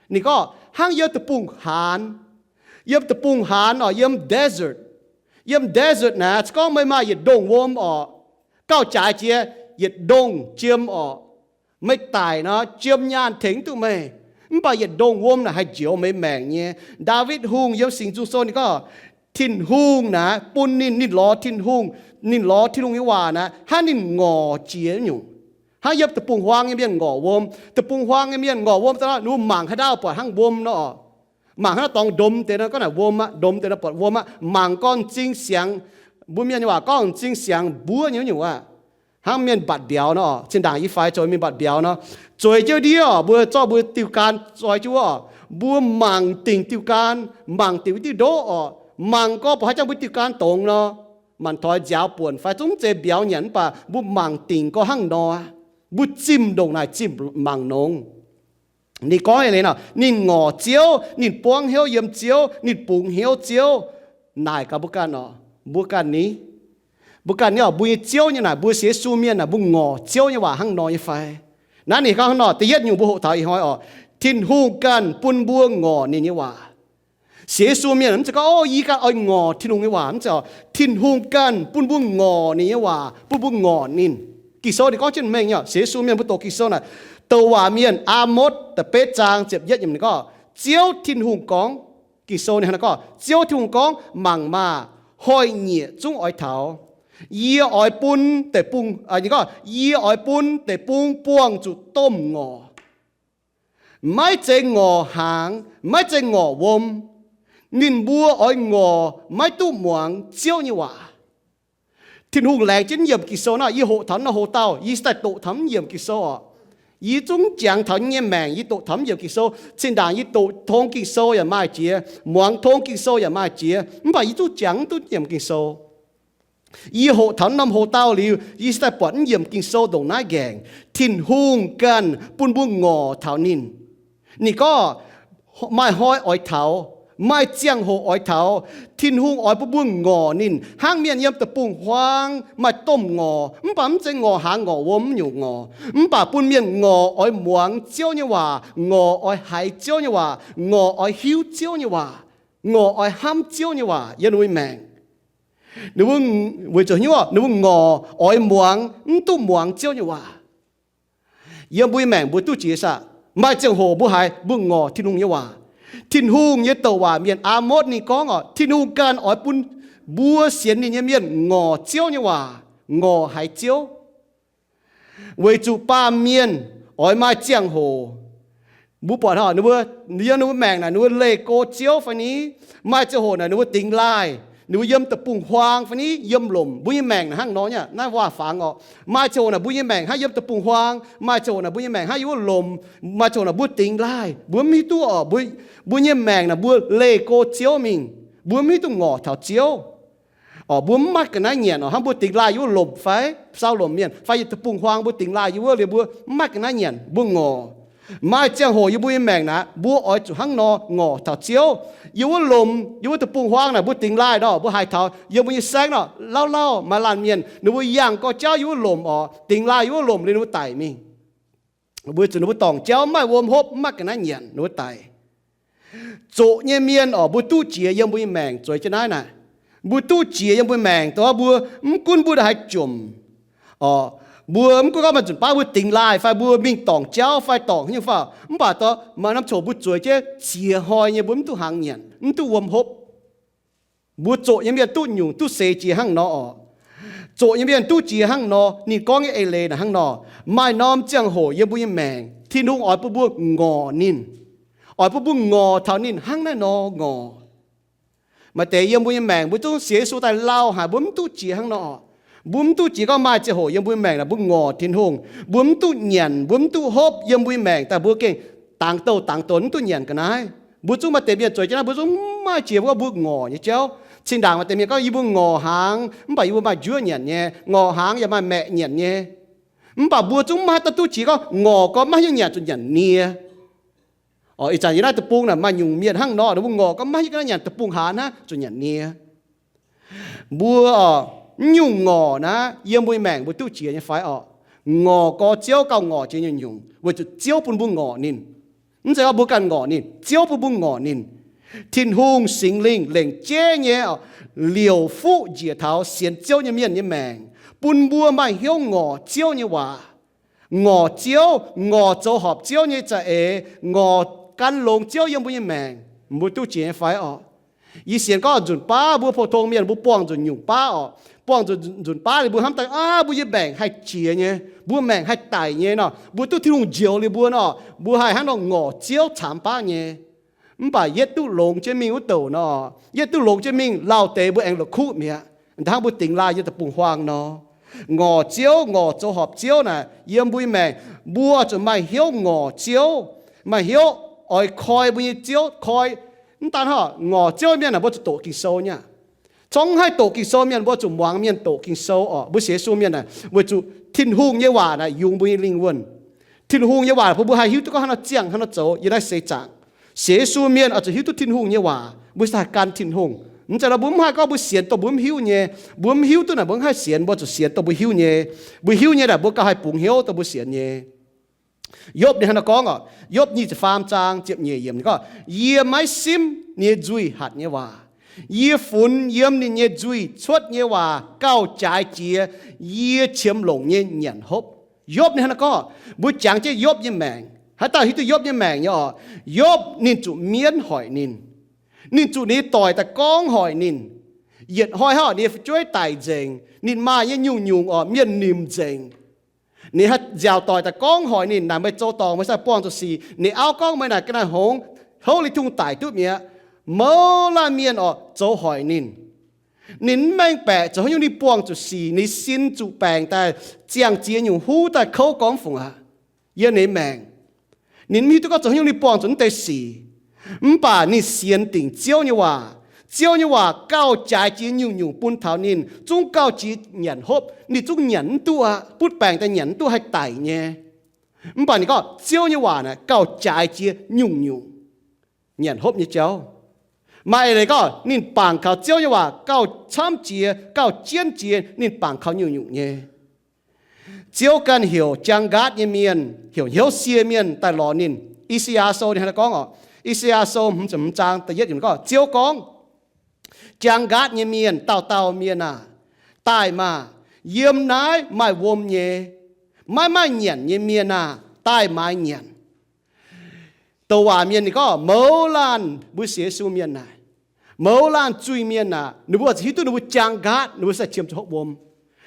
Ninh gorngv hnangv yiem deic-bung-haanz. Yiem deic-bung-haanz orqc, yiem desert. Yiem desert naaic, se gorngv meih maaih yietc ndongh wuom orqc, gauh jaaix jiex yietc ndongh jiem orqc, meih daic nor, jiem nyaanh tengx duqv meih. Mv baac yietc ndongh wuom naaic haih njoux meih maengc nyei. Ndaawitv Hungh yiem Singx Nzung Sou ninh gorngv, Tin-Hungh naaic bun ninh, ninh lorz Tin-Hungh, ninh lorz Tin-Hungh nyei waac naaic hnangv ninh ngorc jiex nyungc. Hnangv yiem deic-bung-huaang nyei mienh ngorc wuom. Deic-bung-huaang nyei mienh ngorc wuom daaih nor, ninh mbuo mangc haaix ndau buatc hnangv wuom nor orqc. Mangc haaix ndau dorngx ndom deix nor, gorngv naaic wuom aqv, ndom deix nor buatc wuom aqv. Mangc gorn m'zing siangx, Mbuo mienh nyei waac gorngv m'zing siangx mbuov nyei wuov nyungc aqv. Hnangv mienh mbatc mbiauz nor, zinh ndaangc yie faix zoux mienh mbatc mbiauz nor, zueiz jienv ndiev oc, mbuo zorqv mbuo diuh gaan zoi jienv wuov, mbuo mangc dingc diuh gaan, mangc dingc wuov diuh ndoqv oc, mangc gorx mbuo haih jangx mbuo diuh gaan dongz nor, manc-taux nziaaux buonc fai zungv zeiz mbiauz nyanc mv baac mbuo mangc dingc gorx hnangv nor, mbuo zimh ndongc naaic zimh mangc nongx. Ninh gorngv eix leiz nor, ninh ngorc Ziouv, ninh buangv hnyouv yiem Ziouv, ninh bungx hnyouv Ziouv. Naaic gaax mbuo ganh oc, mbuo ganh ni, mbuo ganh ni oc, mbuo nyei Ziouv nyei naaic, mbuo sienx Yesu mienh naaic, mbuo ngorc Ziouv nyei waac hnangv nor nyei fai? Naaiv ninh gorngv hnangv nor, da'yietv nyungc mbuo hoqc taux ih hnoi oc, Tin-Hungh ganh bun mbuo ngorc ninh nyei waac. Sienx Yesu mienh mv zeiz gorngv, o, yie ganh oix ngorc Tin-Hungh nyei waac, mv zeiz oc. Tin-Hungh ganh bun mbuo ngorc ninh nyei waac, bun mbuo ngorc ninh. Ging-Sou ninh gorngv jienv mengh nyei, sienx Yesu mienh mbuo doqc Ging-Sou naaic, douc waac mienh Aa^motv da'betv zaang ziepc yietv yiemc ninh gorngv, Ziouv Tin-Hungh gorngv, Ging-Sou ninh hnangv naaiv gorngv, Ziouv Tin-Hungh gorngv, mangc maah! Hoic-nyieqc zungv oix taux. Yie oix bun deic-bung, gorngv, yie oix bun deic-bung buangh zuqc domh ngorc. Maiv zeiz ngorc hnaangx, maiv zeiz ngorc wuom. Ninh mbuo oix ngorc maiv duqv muangx Ziouv nyei waac. Tin-Hungh laengz jienv yiemc Ging-Sou naaiv, yie hoqc taux naaiv hoc-dauh, yie se daaih doqc taux mv yiemc Ging-Sou oc. Yie zungv jangx taux yie nyei maengc, yie doqc taux mv yiemc Ging-Sou. Zinh ndaangc yie doqc tong Ging-Sou yaac maaih jiex, muangx tong Ging-Sou yaac maaih jiex, mv baac yie zungv jangx mv duqv yiemc Ging-Sou. Yie hoqc taux norm hoc-dauh liuz, yie se daaih buatc mv yiemc Ging-Sou ndongc naaiv nqaengc. Tin-Hungh ganh bun mbuo ngorc taux ninh. Ninh gorngv, maaih hnoi oix taux, maaih ziangh hoc oix taux. Tin-Hungh oix bun mbuo ngorc ninh, hnangv mienh yiem deic-bung-huaang maaih domh ngorc, mv baac mv zeiz ngorc hnaangx ngorc wuom nyungc ngorc, mv baac bun mienh ngorc oix muangx Ziouv nyei waac, ngorc oix haiz Ziouv nyei waac, ngorc oix hiuv Ziouv nyei waac, ngorc oix hnamv Ziouv nyei waac yiem ninh mbuo maengc. Ninh mbuo, weic zuqc hnyouv ninh mbuo ngorc oix muangx, mv duqv muangx Ziouv nyei waac. Yiem mbuo nyei maengc mbuo duqv jiex saah? Maaih ziangh hoc mbuo haiz mbuo ngorc Tin-Hungh nyei waac. Tin-Hungh nyei douc waac mienh Aa^motv ninh gorngv oc, Tin-Hungh ganh oix bun mbuo sienx ninh nyei mienh ngorc Ziouv nyei waac, ngorc haiz Ziouv. Weic zuqc baamh mienh oix maaih ziangh hoc, mbuo buatc oc, ninh mbuo, yiem ninh mbuo maengc naaic ninh mbuo leih go Ziouv fai ni, maaih ziangh hoc naaic ninh mbuo dingx laaih, ninh mbuo yiem deic-bung-huaang fai ni yiem lomc. Mbuo nyei maengc naaic hnangv nor nyei, naaiv waac-fangx oc. Maaih ziangh hoc naaic mbuo nyei maengc hnangv yiem deic-bung-huaang, maaih ziangh hoc naaic mbuo nyei maengc hnangv yiem wuov lomc, maaih ziangh hoc naaic mbuo dingx laaih, mbuo mv hiuv duqv oc. Mbuo, mbuo nyei maengc naaic mbuo leih go Ziouv mingh, mbuo mv hiuv duqv ngorc taux Ziouv. Oc, mbuo mv maaih ga'naaiv nyanc oc, hnangv mbuo dingx laaih yiem wuov lomc fai, sau lomc mienh fai yiem deic-bung-huaang mbuo dingx laaih yiem wuov liuz mbuo mv maaih ga'naaiv nyanc, mbuo ngorc. Maaih ziangh hoc yiem mbuo nyei maengc naaic mbuo oix zuqc hnangv nor ngorc taux Ziouv. Yiem wuov lomc, yiem wuov deic-bung-huaang naaic mbuo dingx laaih nor, mbuo haiz taux yiem mbuo nyei saengv nor, lauh lauh maaih laanh mienh ninh mbuo yangh gorx jauv yiem wuov lomc oc, dingx laaih yiem wuov lomc liuz ninh mbuo daic mingh. Weic zuqc ninh mbuo dorngc jauv mv maaih wuom hopv, mv maaih ga'naaiv nyanc, ninh mbuo daic. Zoqc nyei mienh oc, mbuo duqv jiex yiem mbuo nyei maengc zueiz jienv naaiv naaic. Mbuo duqv jiex yiem mbuo nyei maengc, dongh mbuo mv gunv mbuo haaix jomc oc, mbuo mv gunv gorngv maaih nzunc baav mbuo dingx laaih fai mbuo mingh dorngc jauv fai dorngc haaix nyungc fai, mv baac dongh maaih norm ziangh hoc mbuo zueiz jienv ziex hnoi nyei mbuo mv duqv hnaangx nyanc, mv duqv wuom hopv. Mbuo zoqc nyei mienh duqv nyungc duqv seix jiex hnangv nor oc. Zoqc nyei mienh duqv jiex hnangv nor, ninh gorngv nyei eix leiz naaic hnangv nor, maaih norm ziangh hoc yiem mbuo nyei maengc, Tin-Hungh oix bun mbuo ngorc ninh, oix bun mbuo ngorc taux ninh hnangv naaiv nor ngorc. Maaih deix yiem mbuo nyei maengc mbuo zungv sienx Yesu daaih lauh haic, mbuo mv duqv jiex hnangv nor oc. Mbuo mv duqv jiex gorngv maaih ziangh hoc yiem mbuo nyei maengc naaic mbuo ngorc Tin-Hungh, mbuo mv duqv nyanc, mbuo mv duqv hopv yiem mbuo nyei maengc daaih mbuo gengh dangx douh dangx douh mv duqv nyanc ga'naaiv. Mbuo zungv maaih deix mienh zueiz jienv naaiv mbuo zungv mv maaih jiex mbuo gorngv mbuo ngorc nyei jauv. Cin-ndaangc maaih deix mienh gorngv yie mbuo ngorc hnaangx mv baac yie mbuo maaih njuov nyanc nyei, ngorc hnaangx yaac maaih maeqc nyanc nyei. Mv baac mbuo zungv mv maaih haaix dauh duqv jiex gorngv ngorc gorx maiv hiuv nyanc zuqc nyanc nie. Oc, ih zanc yie naaiv deic-bung naaic maaih nyungc mienh hnangv nor, ninh mbuo ngorc gorx maiv hiuv ga'naaiv nyanc, deic-bung haaix naaiv zuqc nyanc nie. Mbuo oc, mv nyungc ngorc naaiv yiem mbuo nyei maengc mbuo duqv jiex nyei fai oc? Ngorc gorx Ziouv gauh ngorc jiex nyungc-nyungc, weic zuqc Ziouv bun mbuo ngorc ninh. Mv zeiz gorngv mbuo ganh ngorc ninh, Ziouv bun mbuo ngorc ninh. Tin-Hungh Singx Lingh lengc jeiv nyei oc, liouc fuqv njiec taux sienx Ziouv nyei mienh nyei maengc, bun mbuo maaih hnyouv ngorc Ziouv nyei waac, ngorc Ziouv, ngorc zoux horpc Ziouv nyei za'eix, ngorc gan longx Ziouv yiem mbuo nyei maengc. Mbuo duqv jiex nyei fai oc? Yie sienx gorngv nzunc baav mbuo pou-tong mienh mbuo buangh nzunc nyungc baav oc, buangh nzunc, nzunc baav liuz mbuo hnamv daaih, aav, mbuo nyei maengc haih jiex nyei, mbuo maengc haih daic nyei nor, mbuo duqv Tin-Hungh njoux liuz mbuo nor, mbuo haih hnangv nor ngorc Ziouv caamx baav nyei. Mv baac yietv duqv longx jienv mingh wuov douc nor, yietv duqv longx jienv mingh lauh deix mbuo aengx la'kuqv mi'aqv. Hnangv mbuo dingx laanh yiem deic-bung-huaang nor, ngorc Ziouv, ngorc zoux horpc Ziouv naaic yiem mbuo nyei maengc, mbuo zuqc maaih hnyouv ngorc Ziouv, maaih hnyouv oix koi mbuo nyei Ziouv, koi. Mv daan hnangv, ngorc Ziouv mienh naaic mbuo zuqc doqc Ging-Sou nyei aqv. Corng mv haih doqc Ging-Sou mienh, mbuo zuqc muangx mienh doqc Ging-Sou orqc. Mbuo sienx Yesu mienh naaic weic zuqc Tin-Hungh nyei waac naaic yungz mbuo nyei lingh wuonh. Tin-Hungh nyei waac bun mbuo haih hiuv duqv gorngv haaix nor ziangh haaix nor zoux yiem naaiv seix zaangc. Sienx Yesu mienh oix zuqc hiuv duqv Tin-Hungh nyei waac. Mbuo se haih gan Tin-Hungh. Mv zeiz nor mbuo mv haih gorngv mbuo sienx dongh mbuo mv hiuv nyei. Mbuo mv hiuv duqv naaic mbuo mv haih sienx, mbuo zuqc sienx dongh mbuo hiuv nyei. Mbuo hiuv nyei naaic mbuo gauh haih bungx hnyouv dongh mbuo sienx nyei. Yopv ninh hnangv naaiv gorngv orqc, Yopv nyic ziepc faam zaang ziepc nyeic yiemc ninh gorngv, Yie maiv simv ninh nyei nzuih hatc nyei waac. Yie funx yiem ninh nyei nzuih cuotv nyei waac gauh jaaix jiex yie qiemx longc nyei nyanc hopv. Yopv ninh hnangv naaiv gorngv, mbuo jangx jienv Yopv nyei maengc, haaix dauh hiuv duqv Yopv nyei maengc nyei orqc, Yopv ninh zuqc mienv hoic ninh. Ninh zuqc ninh nyei doic daaih gorngv hoic ninh. Yietc hnoi hnangv ninh nyei fu'jueiv daic nzengc, ninh maaih nyei nyungc-nyungc orqc, mienh nimc nzengc. Ninh haih nziaauc doic daaih gorngv hoic ninh, naaic meih zoux dorngc meih sai buangh zuqc sic. Ninh auv gorngv, meih naaic ga'naaiv hngongx houv li tungh daic duqv mi'aqv. Mouz laanh mienh orqc zoux hoic ninh. Ninh mv mengh baeqc zoux haaix nyungc ninh buangh zuqc sic, ninh sin zuqc baengc daaih, ziangh ziex nyungc huv daaih kouv gormx fungc aqv. Yiem ninh maengc, ninh mv hiuv duqv gorngv zoux haaix nyungc ninh buangh zuqc naaiv deix sic. Mv baac ninh sienx dingc Ziouv nyei waac. Ziouv nyei waac gauh jaaix jiex nyungc-nyungc bun taux ninh, zungv gauh jiex nyanc hopv. Ninh zungv nyanc mv duqv aqv. Butv baengc daaih nyanc mv duqv, haih daic nyei. Mv baac ninh gorngv Ziouv nyei waac naaic gauh jaaix jiex nyungc-nyungc nyanc hopv nyei jauv. Maaih eix leiz gorngv ninh bangc kaux Ziouv nyei waac gauh camv jiex, gauh jienv jiex ninh bangc kaux nyungc-nyungc nyei. Ziouv ganh heuc jaang nqaatv nyei mienh, heuc hnyouv sie mienh daaih lorz ninh. I^saa^yaa Sou ninh hnangv naaiv gorngv orqc. I^saa^yaa Sou hmz ziepc hmz zaang da'yietv yiemc gorngv, Ziouv gorngv, Jaang nqaatv nyei mienh, dauh dauh mienh aah! Daaih maah! Yiem naaiv maaih wuom nyei. Maiv maaih nyanc nyei mienh aah! Daaih maaiz nyanc. Douc waac mienh ninh gorngv, mouz laanh mbuo sienx Yesu mienh naaic, mouz laanh zuiz-mienh aah, ninh mbuo oix zuqc hiuv duqv ninh mbuo jaang nqaatv, ninh mbuo se qiemx zuqc hopv wuom.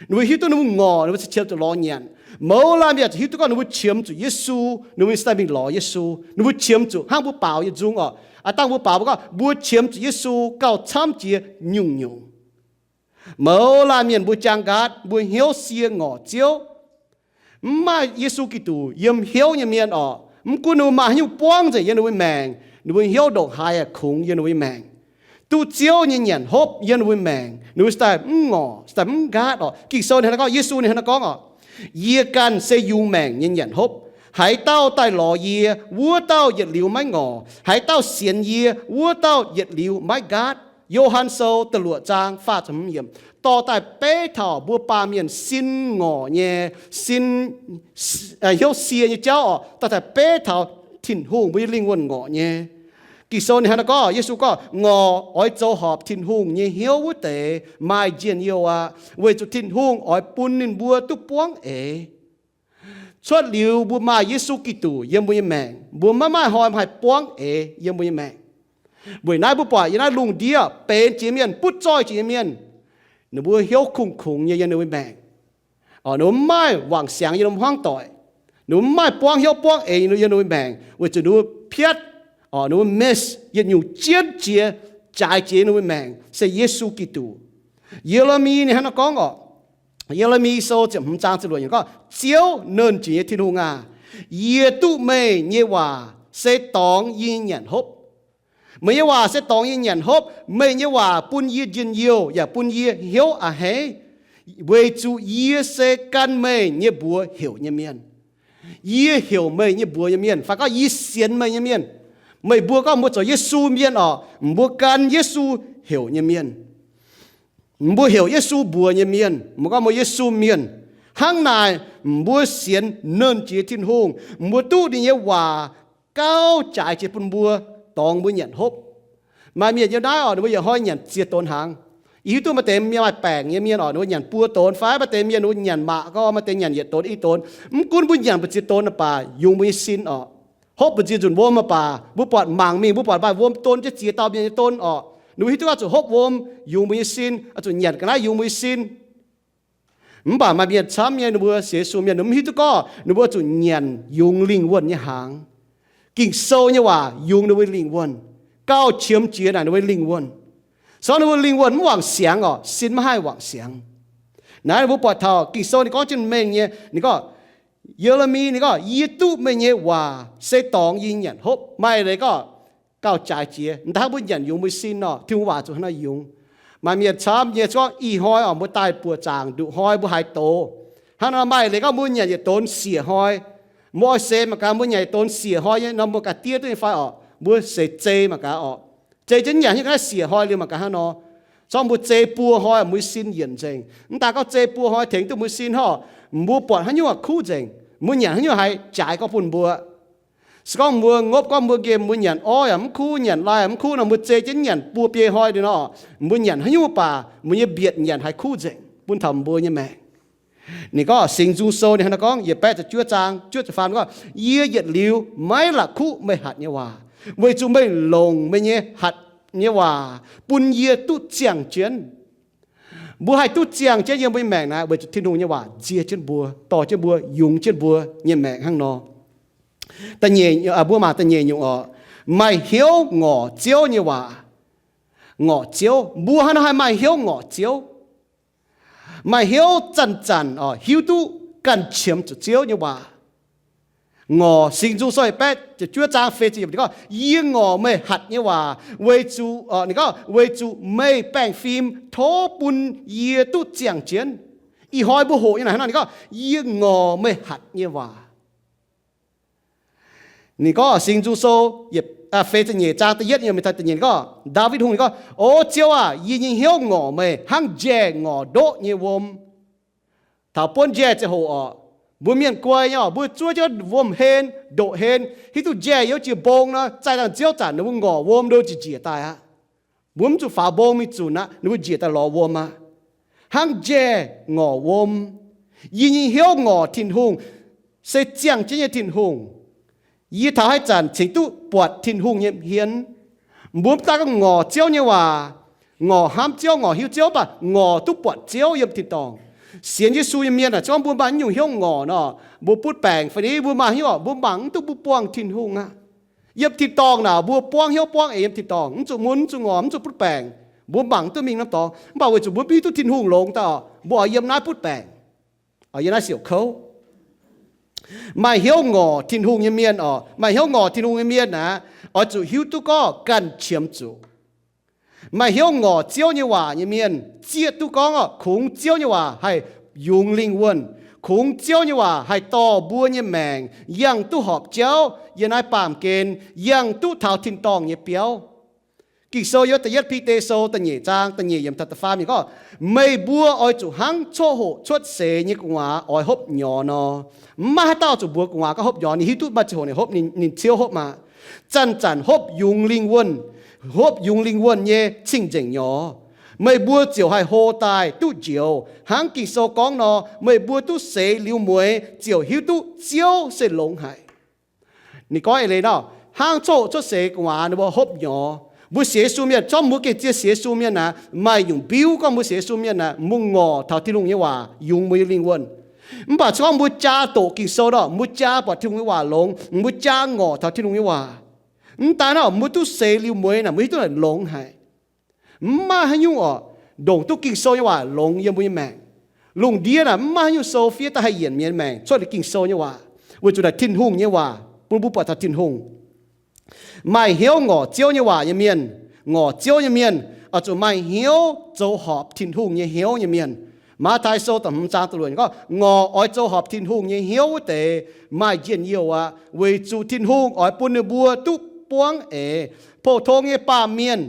Ninh mbuo hiuv duqv ninh mbuo ngorc, ninh mbuo se qiemx zuqc lorz nyanc. Mouz laanh mienh oix zuqc hiuv duqv gorngv ninh mbuo qiemx zuqc Yesu, ninh mbuo se daaih mingh lorz Yesu. Ninh mbuo qiemx zuqc hnangv mbuo baaux yietc nzung orqc. Aa dangh mbuo baaux mbuo gorngv mbuo qiemx zuqc Yesu gauh camv jiex nyungc-nyungc. Mouz laanh mienh mbuo jaang nqaatv, mbuo hnyouv sie ngorc Ziouv. Mv maaih Yesu Giduc yiem hnyouv nyei mienh orqc, mv gunv ninh mbuo maaih haaix nyungc buangv nzengc yiem ninh mbuo maengc, ninh mbuo hnyouv ndongc haaix yaac kungx yiem ninh mbuo nyei maengc. Duqv Ziouv nyei nyanc hopv yiem ninh mbuo maengc, ninh mbuo se daaih mv ngorc, se daaih mv nqaatv orqc. Ging-Sou ninh hnangv naaiv gorngv, Yesu ninh hnangv naaiv gorngv orqc, Yie ganh se yungz maengc nyei nyanc hopv. Haaix dauh daaih lorz yie, wuov dauh yietc liuz maiv ngorc. Haaix dauh sienx yie, wuov dauh yietc liuz maiv nqaatv. Yo^han Sou da'luoqc zaang faah ziepc hmz yiemc dorh daaih beiv taux mbuo baamh mienh sin ngorc nyei, sin hnyouv sie nyei jauv orqc, dorh daaih beiv taux Tin-Hungh mbuo nyei lingh wuonh ngorc nyei. Ging-Sou ninh hnangv naaiv gorngv, Yesu gorngv, Ngorc oix zoux horpc Tin-Hungh nyei hnyouv wuov deix maaih njien-youh aqv, weic zuqc Tin-Hungh oix bun ninh mbuo duqv buangv eix. Cuotv liuz mbuo maaih Yesu Giduc yiem mbuo nyei maengc, mbuo maiv maaih hnoi haih buangv eix yiem mbuo nyei maengc. Weic naaiv mbuo buatc yiem naaiv lungh ndiev benx jiex mienh, butv zoih jiex nyei mienh, ninh mbuo hnyouv kungx-kungx nyei yiem ninh mbuo maengc. Ninh mbuo mv maaih wangc siangx yiem ninh mbuo hmuangv doic. Ninh mbuo mv maaih buangv hnyouv buangv eix yiem ninh mbuo maengc weic zuqc ninh mbuo piatv, ninh mbuo miss yietc nyungc jienv jiex, jaaix jiex ninh mbuo maengc se Yesu Giduc. Ye^le^mi ninh hnangv naaiv gorngv orqc. Ye^le^mi Sou ziepc hmz zaang ziepc luoqc yiemc gorngv, Ziouv, nernh jiex nyei Tin-Hungh aah! Yie duqv meih nyei waac se dorngx yie nyei nyanc hopv. Meih nyei waac se dorngx yie nyei nyanc hopv. Meih nyei waac bun yie njien-youh yaac bun yie hnyouv a'hneiv, weic zuqc yie se gan meih nyei mbuox heuc nyei mienh. Yie heuc meih nyei mbuox nyei mienh, fai gorngv yie sienx meih nyei mienh. Meih mbuo gorngv mbuo zoux Yesu mienh orqc, mbuo gan Yesu heuc nyei mienh. Mbuo heuc Yesu mbuox nyei mienh, mbuo gorngv mbuo Yesu mienh. Hnangv naaic, mbuo sienx nernh jiex Tin-Hungh, mbuo duqv ninh nyei waac gauh jaaix jiex bun mbuo, dorngx mbuo nyanc hopv. Maaih mienh yiem naaiv orqc, ninh mbuo yietc hnoi nyanc ziex donx hnaangx. Yie hiuv duqv maaih deix mienh maaih baengc nyei mienh orqc, ninh mbuo nyanc buo donx fai maaih deix mienh ninh mbuo nyanc mangc gaax, maaih deix nyanc yietc donx i donx. Mv gunv mbuo nyanc mbu'ziex donx baac yungz mbuo nyei sin orqc. Hopv mbu'ziex nzunc wuom baac mbuo buatc mangc mingh, mbuo buatc maaih wuom donx jienv ziex dauh mienh nyei donx orqc. Ninh mbuo hiuv duqv oix zuqc hopv wuom yungz mbuo nyei sin, oix zuqc nyanc ga'naaiv yungz mbuo nyei sin. Mv baac maaih mienh camv nyei, ninh mbuo sienx Yesu mienh, ninh mv hiuv duqv gorngv ninh mbuo zuqc nyanc yungz lingh wuonh nyei hnaangx. Ging-Sou nyei waac yungz ninh mbuo lingh wuonh, gauh qiemx jiex naaic ninh mbuo lingh wuonh. Se gorngv ninh mbuo lingh wuonh mv wangc siangx orqc, sin maiv haih wangc siangx. Naaiv mbuo buatc taux Ging-Sou ninh gorngv jienv mengh nyei, ninh gorngv, Ye^le^mi ninh gorngv, Yie duqv meih nyei waac se dorngx yie nyanc hopv. Maaih leiz gorngv gauh jaaix jiex, mv daaih mbuo nyanc yungz mbuo sin orqc, Tin-Hungh waac zuqc hnangv naaiv yungz. Maaih mienh camv nyei se gorngv ih hnoi orqc, mbuo daaih buoqc zaangc nduqc hnoi mbuo haaix doz. Hnangv nor maaih leiz gorngv mbuo nyanc yietc donx siec hnoi. Mbuo oix seix mangc gaax mbuo nyanc yietc donx siec hnoi nyei nor mbuo ganh diev duqv nyei fai orqc, mbuo seix zei mangc gaax orqc. Zei jienv nyanc hiuv ga'naaiv siec hnoi liuz mangc gaax hnangv nor. Se gorngv mbuo zei buo hnoi mbuo sin yienc nzengc. Mv daaih gorngv zei buo hnoi tengx duqv mbuo sin hnangv, mbuo buatc haaix nyungc kuv nzengc, mbuo nyanc haaix nyungc haih jaaix gorngv bun mbuo. Se gorngv mbuo ngopv gorngv mbuo nqemh mbuo nyanc orv yaac mv kuv, nyanc lai yaac mv kuv nor, mbuo zei jienv nyanc buo biei hnoi liuz nor, mbuo nyanc haaix nyungc baac mbuo nyei mbietc nyanc haih kuv nzengc bun taux mbuo nyei maengc. Ninh gorngv Singx Nzung Sou ninh hnangv naaiv gorngv, yietc baeqv ziepc juov zaang juov ziepc faam gorngv, Yie yietc liuz maiv la'kuqv meih hatc nyei waac, weic zuqc meih longc meih nyei hatc nyei waac bun yie duqv ziangh jienv. Mbuo haih duqv ziangh jienv yiem mbuo nyei maengc naaiv weic zuqc Tin-Hungh nyei waac nzie jienv mbuo, dorh jienv mbuo, yungz jienv mbuo nyei maengc hnangv nor. Da'nyeic, mbuo mangc da'nyeic nyungc orqc, maaih hnyouv ngorc Ziouv nyei waac. Ngorc Ziouv, mbuo haaix nor haih maaih hnyouv ngorc Ziouv? Maaih hnyouv zanc-zanc orqc hiuv duqv ganh qiemx zuqc Ziouv nyei waac. Ngorc, Singx Nzung Sou yietc baeqv ziepc juov zaang feix ziepc yiemc ninh gorngv, Yie ngorc meih hatc nyei waac, weic zuqc, ninh gorngv, weic zuqc meih baengh fim tov bun yie duqv ziangh jienv. Ih hnoi mbuo hoqc nyei naaic hnangv nor ninh gorngv, Yie ngorc meih hatc nyei waac. Ninh gorngv Singx Nzung Sou feix ziepc nyeic zaang da'yietv nyei, ninh gorngv, Ndaawitv Hungh ninh gorngv, O Ziouv aah! Yie nyei hnyouv ngorc meih hnangv njaeh ngorc ndoqv nyei wuom. Taux buonv njaeh ziangh hoc orqc, mbuo mienh guai nyei orqc, mbuo zuov jienv wuom-hlen, ndoqc-hlen, hiuv duqv njaeh yiem jiex mbong nor, zaih dangh nziouv zanc ninh mbuo ngorc wuom ndo njiec njiec daaih aqv. Mbuo mv zuqc faaux mbong mingh zunc aqv, ninh mbuo njiec daaih lorz wuom aqv. Hnangv njaeh ngorc wuom, yie nyei hnyouv ngorc Tin-Hungh, se ziangh jienv nyei Tin-Hungh. Yie taux haaix zanc cingx duqv buatc Tin-Hungh nyei hmien. Mbuo mv daaih gorngv ngorc Ziouv nyei waac, ngorc hnamv Ziouv, ngorc hiuv Ziouv, mv baac ngorc duqv buatc Ziouv yiem tin-dorngh. Sienx Yesu nyei mienh aah, se gorngv mbuo maaih nyungc hnyouv ngorc nor, mbuo butv baengc fai ni mbuo maaih hnyouv, mbuo mangc mv duqv mbuo buangh Tin-Hungh aqv. Yiem tin-dorngh naaic mbuo buangv hnyouv buangv eix yiem tin-dorngh, mv zuqc mun, mv zuqc ngorc, mv zuqc butv baengc, mbuo mangc mv duqv mingh norm dorngx. Mv baac weic zuqc mbuo mv hiuv duqv Tin-Hungh longx daaih, mbuo oix yiem naaiv butv baengc, oix yiem naaiv siouc kouv. Maaih hnyouv ngorc Tin-Hungh nyei mienh orqc, maaih hnyouv ngorc Tin-Hungh nyei mienh aqv, oix zuqc hiuv duqv gorngv ganh qiemx zuqc. Maaih hnyouv ngorc Ziouv nyei waac nyei mienh zieqv duqv gorngv orqc, kungx Ziouv nyei waac haih yungz lingh wuonh, kungx Ziouv nyei waac haih dorh mbuo nyei maengc yangh duqv horpc jauv yiem naaiv baamh gen, yangh duqv taux tin-dorngh nyei biauv. Ging-Sou yiem da'yietv Bide Sou da'nyeic zaang da'nyeic yiemc taux da'faam yiemc gorngv, Meih mbuo oix zuqc hnangv coqv hoqc cuotv seix nyei gu'nguaaz oix hopv nyorx nor. Mv maaih haaix dauh zuqc mbuox gu'nguaaz gorngv hopv nyorx, ninh hiuv duqv maaih ziangh hoc ninh hopv, ninh, ninh ciouv hopv maah. Zanc-zanc hopv yungz lingh wuonh, hopv yungz lingh wuonh nyei cing-nzengc nyorx, meih mbuo ziouc haih hlo daaih duqv njoux. Hnangv Ging-Sou gorngv nor, meih mbuo duqv seix liuz mueix ziouc hiuv duqv Ziouv se longx haic. Ninh gorngv eix leiz nor, hnangv coqv hoqc cuotv seix gu'nguaaz ninh mbuo hopv nyorx. Mbuo sienx Yesu mienh, zorqv mbuo gengh zien sienx Yesu mienh naaic, maaih nyungc mbiuv gorngv mbuo sienx Yesu mienh naaic, mbuo ngorc taux Tin-Hungh nyei waac yungz mbuo nyei lingh wuonh. Mv baac se gorngv mbuo jaa doqc Ging-Sou nor, mbuo jaa buatc Tin-Hungh nyei waac longx, mbuo jaa ngorc taux Tin-Hungh nyei waac. Mv daaih nor, mbuo duqv seix liuz mueix naaic, mbuo hiuv duqv naaic longx haic. Mv maaih haaix nyungc orqc, ndongc duqv Ging-Sou nyei waac longx yiem mbuo nyei maengc. Lungh ndiev naaic mv maaih haaix nyungc sou fiev daaih haih yienc mienh nyei maengc cuotv liuz Ging-Sou nyei waac, weic zuqc naaic Tin-Hungh nyei waac bun mbuo buatc taux Tin-Hungh. Maaih hnyouv ngorc Ziouv nyei waac nyei mienh, ngorc Ziouv nyei mienh, oix zuqc maaih hnyouv zoux horpc Tin-Hungh nyei hnyouv nyei mienh. Matv^tai Sou da'hmz zaang da'luoqc gorngv, Ngorc oix zoux horpc Tin-Hungh nyei hnyouv wuov deix maaih njien-youh aqv, weic zuqc Tin-Hungh oix bun ninh mbuo duqv buangv eix. Pou-tong nyei baamh mienh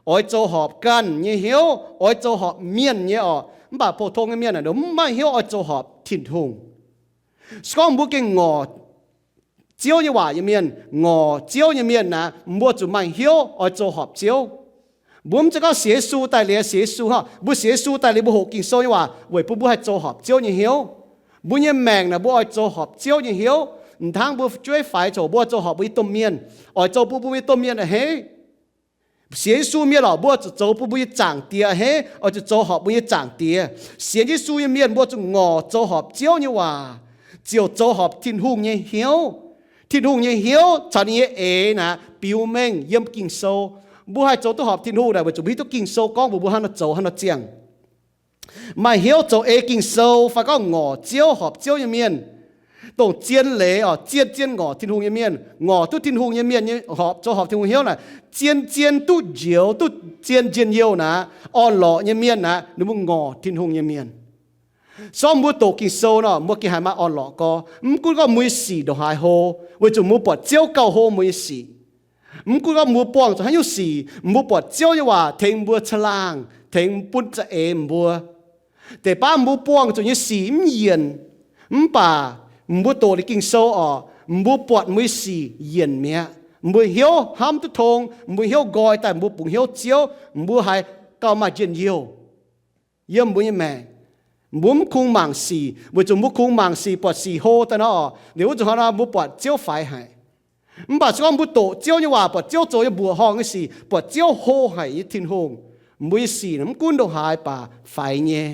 oix zoux horpc ganh nyei hnyouv, oix zoux horpc mienh nyei orqc. Mv baac pou-tong nyei mienh aah, ninh mv maaih hnyouv oix zoux horpc Tin-Hungh. Se gorngv mbuo gengh ngorc Ziouv nyei waac nyei mienh, ngorc Ziouv nyei mienh naaic, mbuo zuqc maaih hnyouv oix zoux horpc Ziouv. Mbuo mv zeiz gorngv sienx Yesu daaih liuz, sienx Yesu hnangv, mbuo sienx Yesu daaih liuz mbuo hoqc Ging-Sou nyei waac weic bun mbuo haih zoux horpc Ziouv nyei hnyouv. Mbuo nyei maengc naaic mbuo oix zoux horpc Ziouv nyei hnyouv. M'dangv mbuo fu'jueiv faix coc, mbuo oix zoux horpc mbuo nyei domh mienh, oix zoux bun mbuo nyei domh mienh a'hneiv. Sienx Yesu mienh lorqc, mbuo zuqc zoux bun mbuo nyei Zaangc Diex a'hneiv, oix zuqc zoux horpc mbuo nyei Zaangc Diex. Sienx Yesu nyei mienh mbuo zuqc ngorc zoux horpc Ziouv nyei waac, ziouc zoux horpc Tin-Hungh nyei hnyouv. Tin-Hungh nyei hnyouv caux ninh nyei eix naaic biux mengh yiem Ging-Sou. Mbuo haih zoux duqv horpc Tin-Hungh naaic weic zuqc mbuo hiuv duqv Ging-Sou gorngv mbuox mbuo hnangv nor zoux, hnangv nor ziangh. Maaih hnyouv zoux ei Ging-Sou fai gorngv ngorc Ziouv, horpc Ziouv nyei mienh, dongh zien leiz oc, zien-zien ngorc Tin-Hungh nyei mienh, ngorc duqv Tin-Hungh nyei mienh nyei horpc, zoux horpc Tin-Hungh hnyouv naaic, zien-zien duqv njoux, duqv zien njien-youh naaic, orn-lorqc nyei mienh naaic, ninh mbuo ngorc Tin-Hungh nyei mienh. Sorng mbuo doqc Ging-Sou nor, mbuo gengh haiz maaih orn-lorqc gorx. Mv gunv gorngv mbuo nyei sic ndongc haaix hlo, weic zuqc mbuo buatc Ziouv gauh hlo mbuo nyei sic. Mv gunv gorngv mbuo buangh zuqc haaix nyungc sic, mbuo buatc Ziouv nyei waac tengx mbuo caangh laangh, tengx bun za'eix mbuo. Deix baav mbuo buangh zuqc nyei sic mv yienc, mv baac mbuo doqc liuz Ging-Sou oc, mbuo buatc mbuo nyei sic yienc mi'aqv. Mbuo hnyouv hnamv duqv tong, mbuo hnyouv nqoi daaih, mbuo bungx hnyouv Ziouv, mbuo haiz gauh maaih njien-youh yiem mbuo nyei maengc. Mbuo mv kungx mangc sic, weic zuqc mbuo kungx mangc sic, buatc sic hlo daaih nor, liuz wuov nzunc hnoi nor mbuo buatc Ziouv faix haic. Mv baac se gorngv mbuo doqc Ziouv nyei waac, buatc Ziouv zoux nyei mbuoqc horngh nyei sic, buatc Ziouv hlo haic nyei Tin-Hungh, mbuo nyei sic mv gunv ndongc haaix baac faix nyei.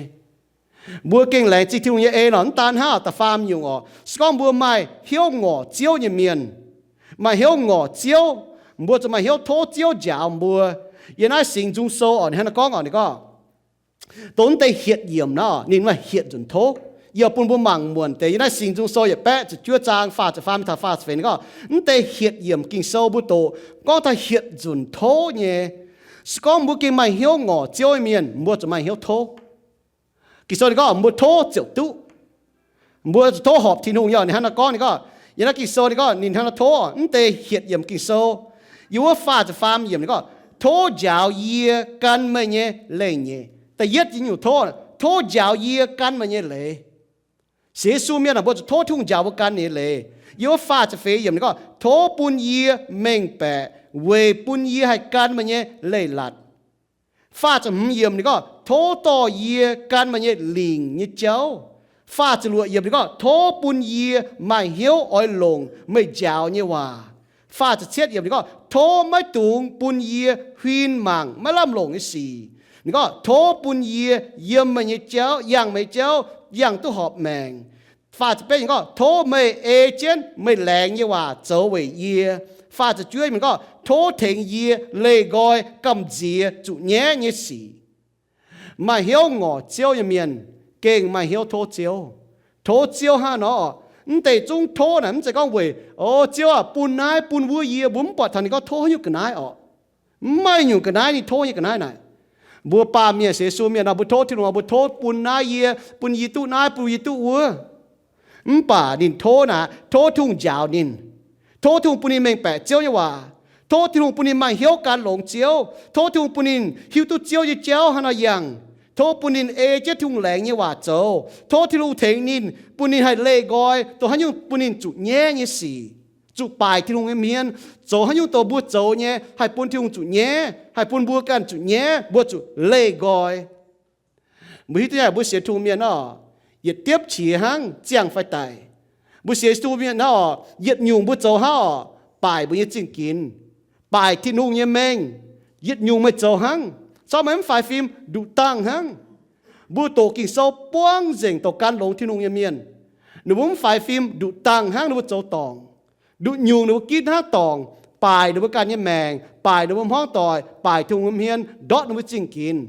Mbuo gengh laengz zingh Tin-Hungh nyei en nor, mv daan hnangv, da'faam nyungc oc, se gorngv mbuo maaih hnyouv ngorc Ziouv nyei mienh, maaih hnyouv ngorc Ziouv, mbuo zuqc maaih hnyouv tov Ziouv njaaux mbuo. Yiem naaiv Singx Nzung Sou oc, ninh hnangv naaiv gorngv oc, ninh gorngv, dongh wuov deix hietc yiemc nor, ninh maaih hietc nzunc tov. Yie bun mbuo mangc muonc deix yiem naaiv Singx Nzung Sou yietc baeqv ziepc juov zaang faah ziepc faam mingh taux faah ziepc feix, ninh gorngv, mv deix hietc yiemc Ging-Sou mbuo doqc gorngv taux hietc nzunc tov nyei. Se gorngv mbuo gengh maaih hnyouv ngorc Ziouv nyei mienh, mbuo zuqc maaih hnyouv tov. Ging-Sou ninh gorngv mbuo tov ziouc duqv. Mbuo zuqc tov horpc Tin-Hungh nyei. Ninh hnangv naaiv gorngv, ninh gorngv, yiem naaiv Ging-Sou ninh gorngv, ninh hnangv naaiv tov, mv deix hietc yiemc Ging-Sou, yiem wuov faah ziepc faam yiemc ninh gorngv, tov njaaux yie gan meih nyei lengh nyeic. Da'yietv nyungc tov, tov njaaux yie gan meih nyei leiz. Sienx Yesu mienh aah, mbuo zuqc tov Tin-Hungh njaaux mbuo gan ninh nyei leiz. Yiem wuov faah ziepc feix yiemc ninh gorngv, tov bun yie mengh baeqc weic bun yie haih gan meih nyei leiz-latc. Faah ziepc hmz yiemc ninh gorngv, tov dorh yie gan meih nyei lingc nyei jauv. Faah ziepc luoqc yiemc ninh gorngv, tov bun yie maaih hnyouv oix longc meih njaaux nyei waac. Faah ziepc cietv yiemc ninh gorngv, tov maiv dungx bun yie huin mangc maiv lamh longc nyei sic. Ninh gorngv, tov bun yie yiem meih nyei jauv, yangh meih nyei jauv, yangh duqv horpc maengc. Faah ziepc betv yiemc gorngv, tov meih ei jienv meih laengz nyei waac zoux weic yie. Faah ziepc juov yiemc gorngv, tov tengx yie leih nqoi gamh nziex zuqc nyaiv nyei sic. Maaih hnyouv ngorc Ziouv nyei mienh gengh maaih hnyouv tov Ziouv. Tov Ziouv hnangv nor, mv deix zungv tov naaic mv zeiz gorngv weic, o, Ziouv aah, bun naaiv bun wuov yie, mbuo mv buatc taux ninh gorngv tov haaix nyungc ga'naaiv orqc. Mv maaih nyungc ga'naaiv ninh tov nyei ga'naaiv naaic. Mbuo baamh mienh, sienx Yesu mienh nor, mbuo tov Tin-Hungh, mbuo tov bun naaiv yie, bun yie duqv naaiv, bun yie duqv wuov. Mv baac ninh tov naaic, tov Tin-Hungh njaaux ninh. Tov Tin-Hungh bun ninh mengh baeqc Ziouv nyei waac. Tov Tin-Hungh bun ninh maaih hnyouv gan longx Ziouv. Tov Tin-Hungh bun ninh hiuv duqv Ziouv nyei jauv hnangv nor yangh. Tov bun ninh ei jienv Tin-Hungh laengz nyei waac zoux. Tov Tin-Hungh tengx ninh, bun ninh haih leih nqoi dongh haaix nyungc bun ninh zuqc nyaiv nyei sic, zuqc baaic Tin-Hungh nyei hmien, zoux haaix nyungc dongh mbuo zoux nyei haih bun Tin-Hungh zuqc nyaiv, haih bun mbuo ganh zuqc nyaiv, mbuo zuqc leih nqoi. Mbuo hiuv duqv nyei, mbuo sienx Tin-Hungh mienh nor, yietc diepv qiex hnangv ziangh fai daic. Mbuo sienx Tin-Hungh mienh nor, yietc nyungc mbuo zoux hnangv oc, baaic mbuo nyei zingh ginx, baaic Tin-Hungh nyei mengh. Yietc nyungc meih zoux hnangv. Zorqv meih mv faix fim nduqc dangh hnangv. Mbuo doqc Ging-Sou buangv nzengc dongh gan longx Tin-Hungh nyei mienh, ninh mbuo mv faix fim nduqc dangh hnangv, ninh mbuo zoux dorngc. Nduqc nyungc ninh mbuo gitv hnangv dorngc, baaic ninh mbuo ganh nyei maengc, baaic ninh mbuo hmuangv doic, baaic Tin-Hungh nyei hmien, ndortv ninh mbuo zingh ginx.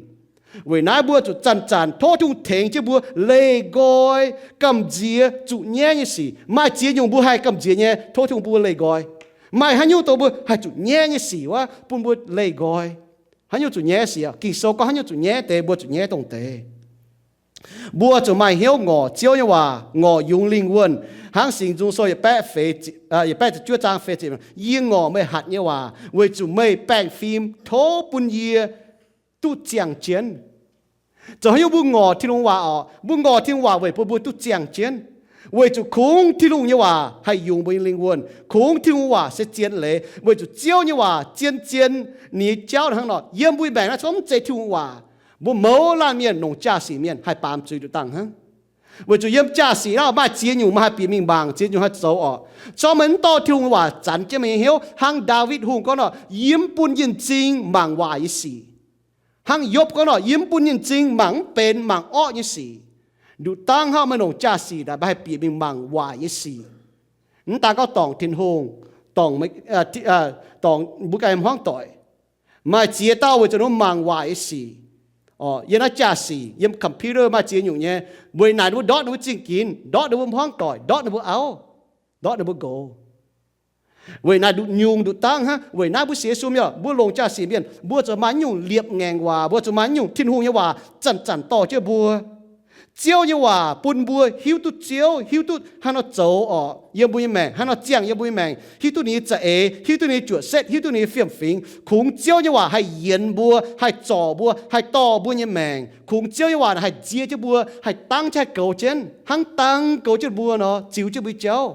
Weic naaiv mbuo zuqc zanc-zanc tov Tin-Hungh tengx jienv mbuo leih nqoi gamh nziex zuqc nyaiv nyei sic. Maaih ziex nyungc mbuo haih gamh nziex nyei, tov Tin-Hungh bun mbuo leih nqoi. Maaih haaix nyungc dongh mbuo haih zuqc nyaiv nyei sic wuov, bun mbuo leih nqoi. Haaix nyungc zuqc nyaiv sic? Ging-Sou gorngv haaix nyungc zuqc nyaiv deix, mbuo zuqc nyaiv dongh deix. Mbuo zuqc maaih hnyouv ngorc Ziouv nyei waac, ngorc yungz lingh wuonh. Hnangv Singx Nzung Sou yietc baeqv feix, yietc baeqv ziepc juov zaang feix ziepc, yie ngorc meih hatc nyei waac weic zuqc meih baengh fim tov bun yie duqv ziangh jienv. Zoux haaix nyungc mbuo ngorc Tin-Hungh waac orqc? Mbuo ngorc Tin-Hungh waac weic bun mbuo duqv ziangh jienv, weic zuqc kungx Tin-Hungh nyei waac haih yungz mbuo nyei lingh wuonh. Kungx Tin-Hungh waac se zien leiz, weic zuqc Ziouv nyei waac zien-zien ninh nyei jauv hnangv nor. Yiem mbuo maengc naaiv corc mv zeiz Tin-Hungh waac, mbuo mouz laanh mienh, longc jaa-sic mienh haih baamz zuiz nduqc dangh hnangv. Weic zuqc yiem jaa-sic naaiv maaih ziex nyungc meih haih bieqc mingh mangc, ziex nyungc haih zoux orqc. Zorqv meih mv dorh Tin-Hungh waac zanc jienv meih nyei hnyouv, hnangv Ndaawitv Hungh gorngv nor, yie mv bun yienh m'zing mangc waaic nyei sic. Hnangv Yopv gorngv nor, yie mv bun yienh m'zing mangc mv benx mangc orqv nyei sic. Nduqc dangh hnangv meih longc jaa-sic naaic, meih haih bieqc mingh mangc waaic nyei sic. Mv daan gorngv dorngc Tin-Hungh, dorngc, dorngc mbuo ganh hmuangv doic. Maaih ziex dauh weic zuqc ninh mbuo mangc waaic nyei sic, yiem naaiv jaa-sic, yiem computer maaih ziex nyungc nyei. Weic naaic ninh mbuo ndortv ninh mbuo zingh ginx, ndortv ninh mbuo hmuangv doic, ndortv ninh mbuo auv, ndortv ninh mbuo nqox. Weic naaiv nduqc nyungc nduqc dangv hnangv. Weic naaiv mbuo sienx Yesu mienh, mbuo longc jaa-sic mienh, mbuo zuqc maaih nyungc liepc ngaengc waac, mbuo zuqc maaih nyungc Tin-Hungh nyei waac zanc-zanc dorh jienv mbuo. Ziouv nyei waac bun mbuo hiuv duqv Ziouv, hiuv duqv haaix nor zoux orqc yiem mbuo nyei maengc, haaix nor ziangh yiem mbuo nyei maengc, hiuv duqv ninh nyei za'eix, hiuv duqv ninh nyei juoqc setv, hiuv duqv ninh nyei fiem-fingx. Kungx Ziouv nyei waac haih yienx mbuo, haih zorc mbuo, haih dorh mbuo nyei maengc. Kungx Ziouv nyei waac haih nzie jienv mbuo, haih dangv jienv, haih goux jienv, hnangv dangv goux jienv mbuo nor, ziux jienv mbuo jauv.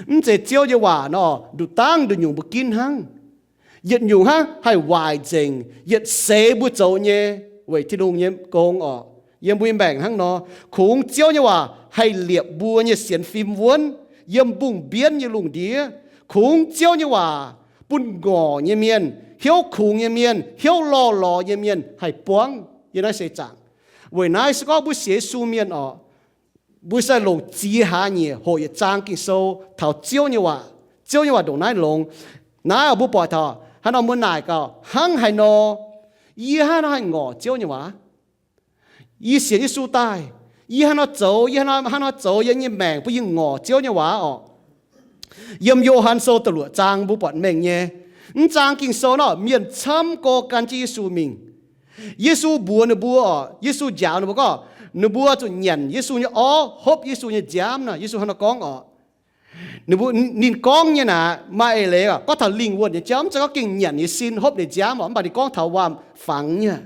Mv zeiz Ziouv nyei waac nor, nduqc dangv nduqc nyungc mbuo ginv hnangv. Yietc nyungc hnangv haih waaic nzengc yietc seix mbuo zoux nyei weic Tin-Hungh nyei gong orqc, yiem mbuo nyei maengc hnangv nor. Kungx Ziouv nyei waac haih liepc mbuo nyei sienx fim wuonv yiem mbungh mbienv nyei lungh ndiev. Kungx Ziouv nyei waac bun ngorc nyei mienh, hnyouv kungx nyei mienh, hnyouv lorh lorz nyei mienh haih buangv yiem naaiv seix zaangc. Weic naaiv se gorngv mbuo sienx Yesu mienh orqc, mbuo sai longc ziex hlaax nyieqc hoqc yietc zaang Ging-Sou taux Ziouv nyei waac. Ziouv nyei waac ndongc naaiv longx. Naaiv mbuo buatc taux haaix nor mbuo naaic gaax, hnangv haaix nor yie hnangv nor haih ngorc Ziouv nyei waac? Yie sienx Yesu daaih, yie hnangv nor zoux, yie hnangv nor zoux yiem nyei maengc bun yie ngorc Ziouv nyei waac orqc. Yiem Yo^han Sou da'luoqc zaang mbuo buatc mengh nyei. Mv zaang Ging-Sou nor, mienh camv go gan jienv Yesu mingh. Yesu mbuox ninh mbuo orqc, Yesu njaaux ninh mbuo gorngv, ninh mbuo zuqc nyanc Yesu nyei orv, hopv Yesu nyei nziaamv nor. Yesu hnangv nor gorngv orqc. Ninh mbuo, ninh gorngv nyei naaic maaih eix leiz gorngv taux lingh wuonh nyei jauv, mv zeiz gorngv gengh nyanc nyei sin hopv ninh nziaamv orqc, mv baac ninh gorngv taux waam fangx nyei.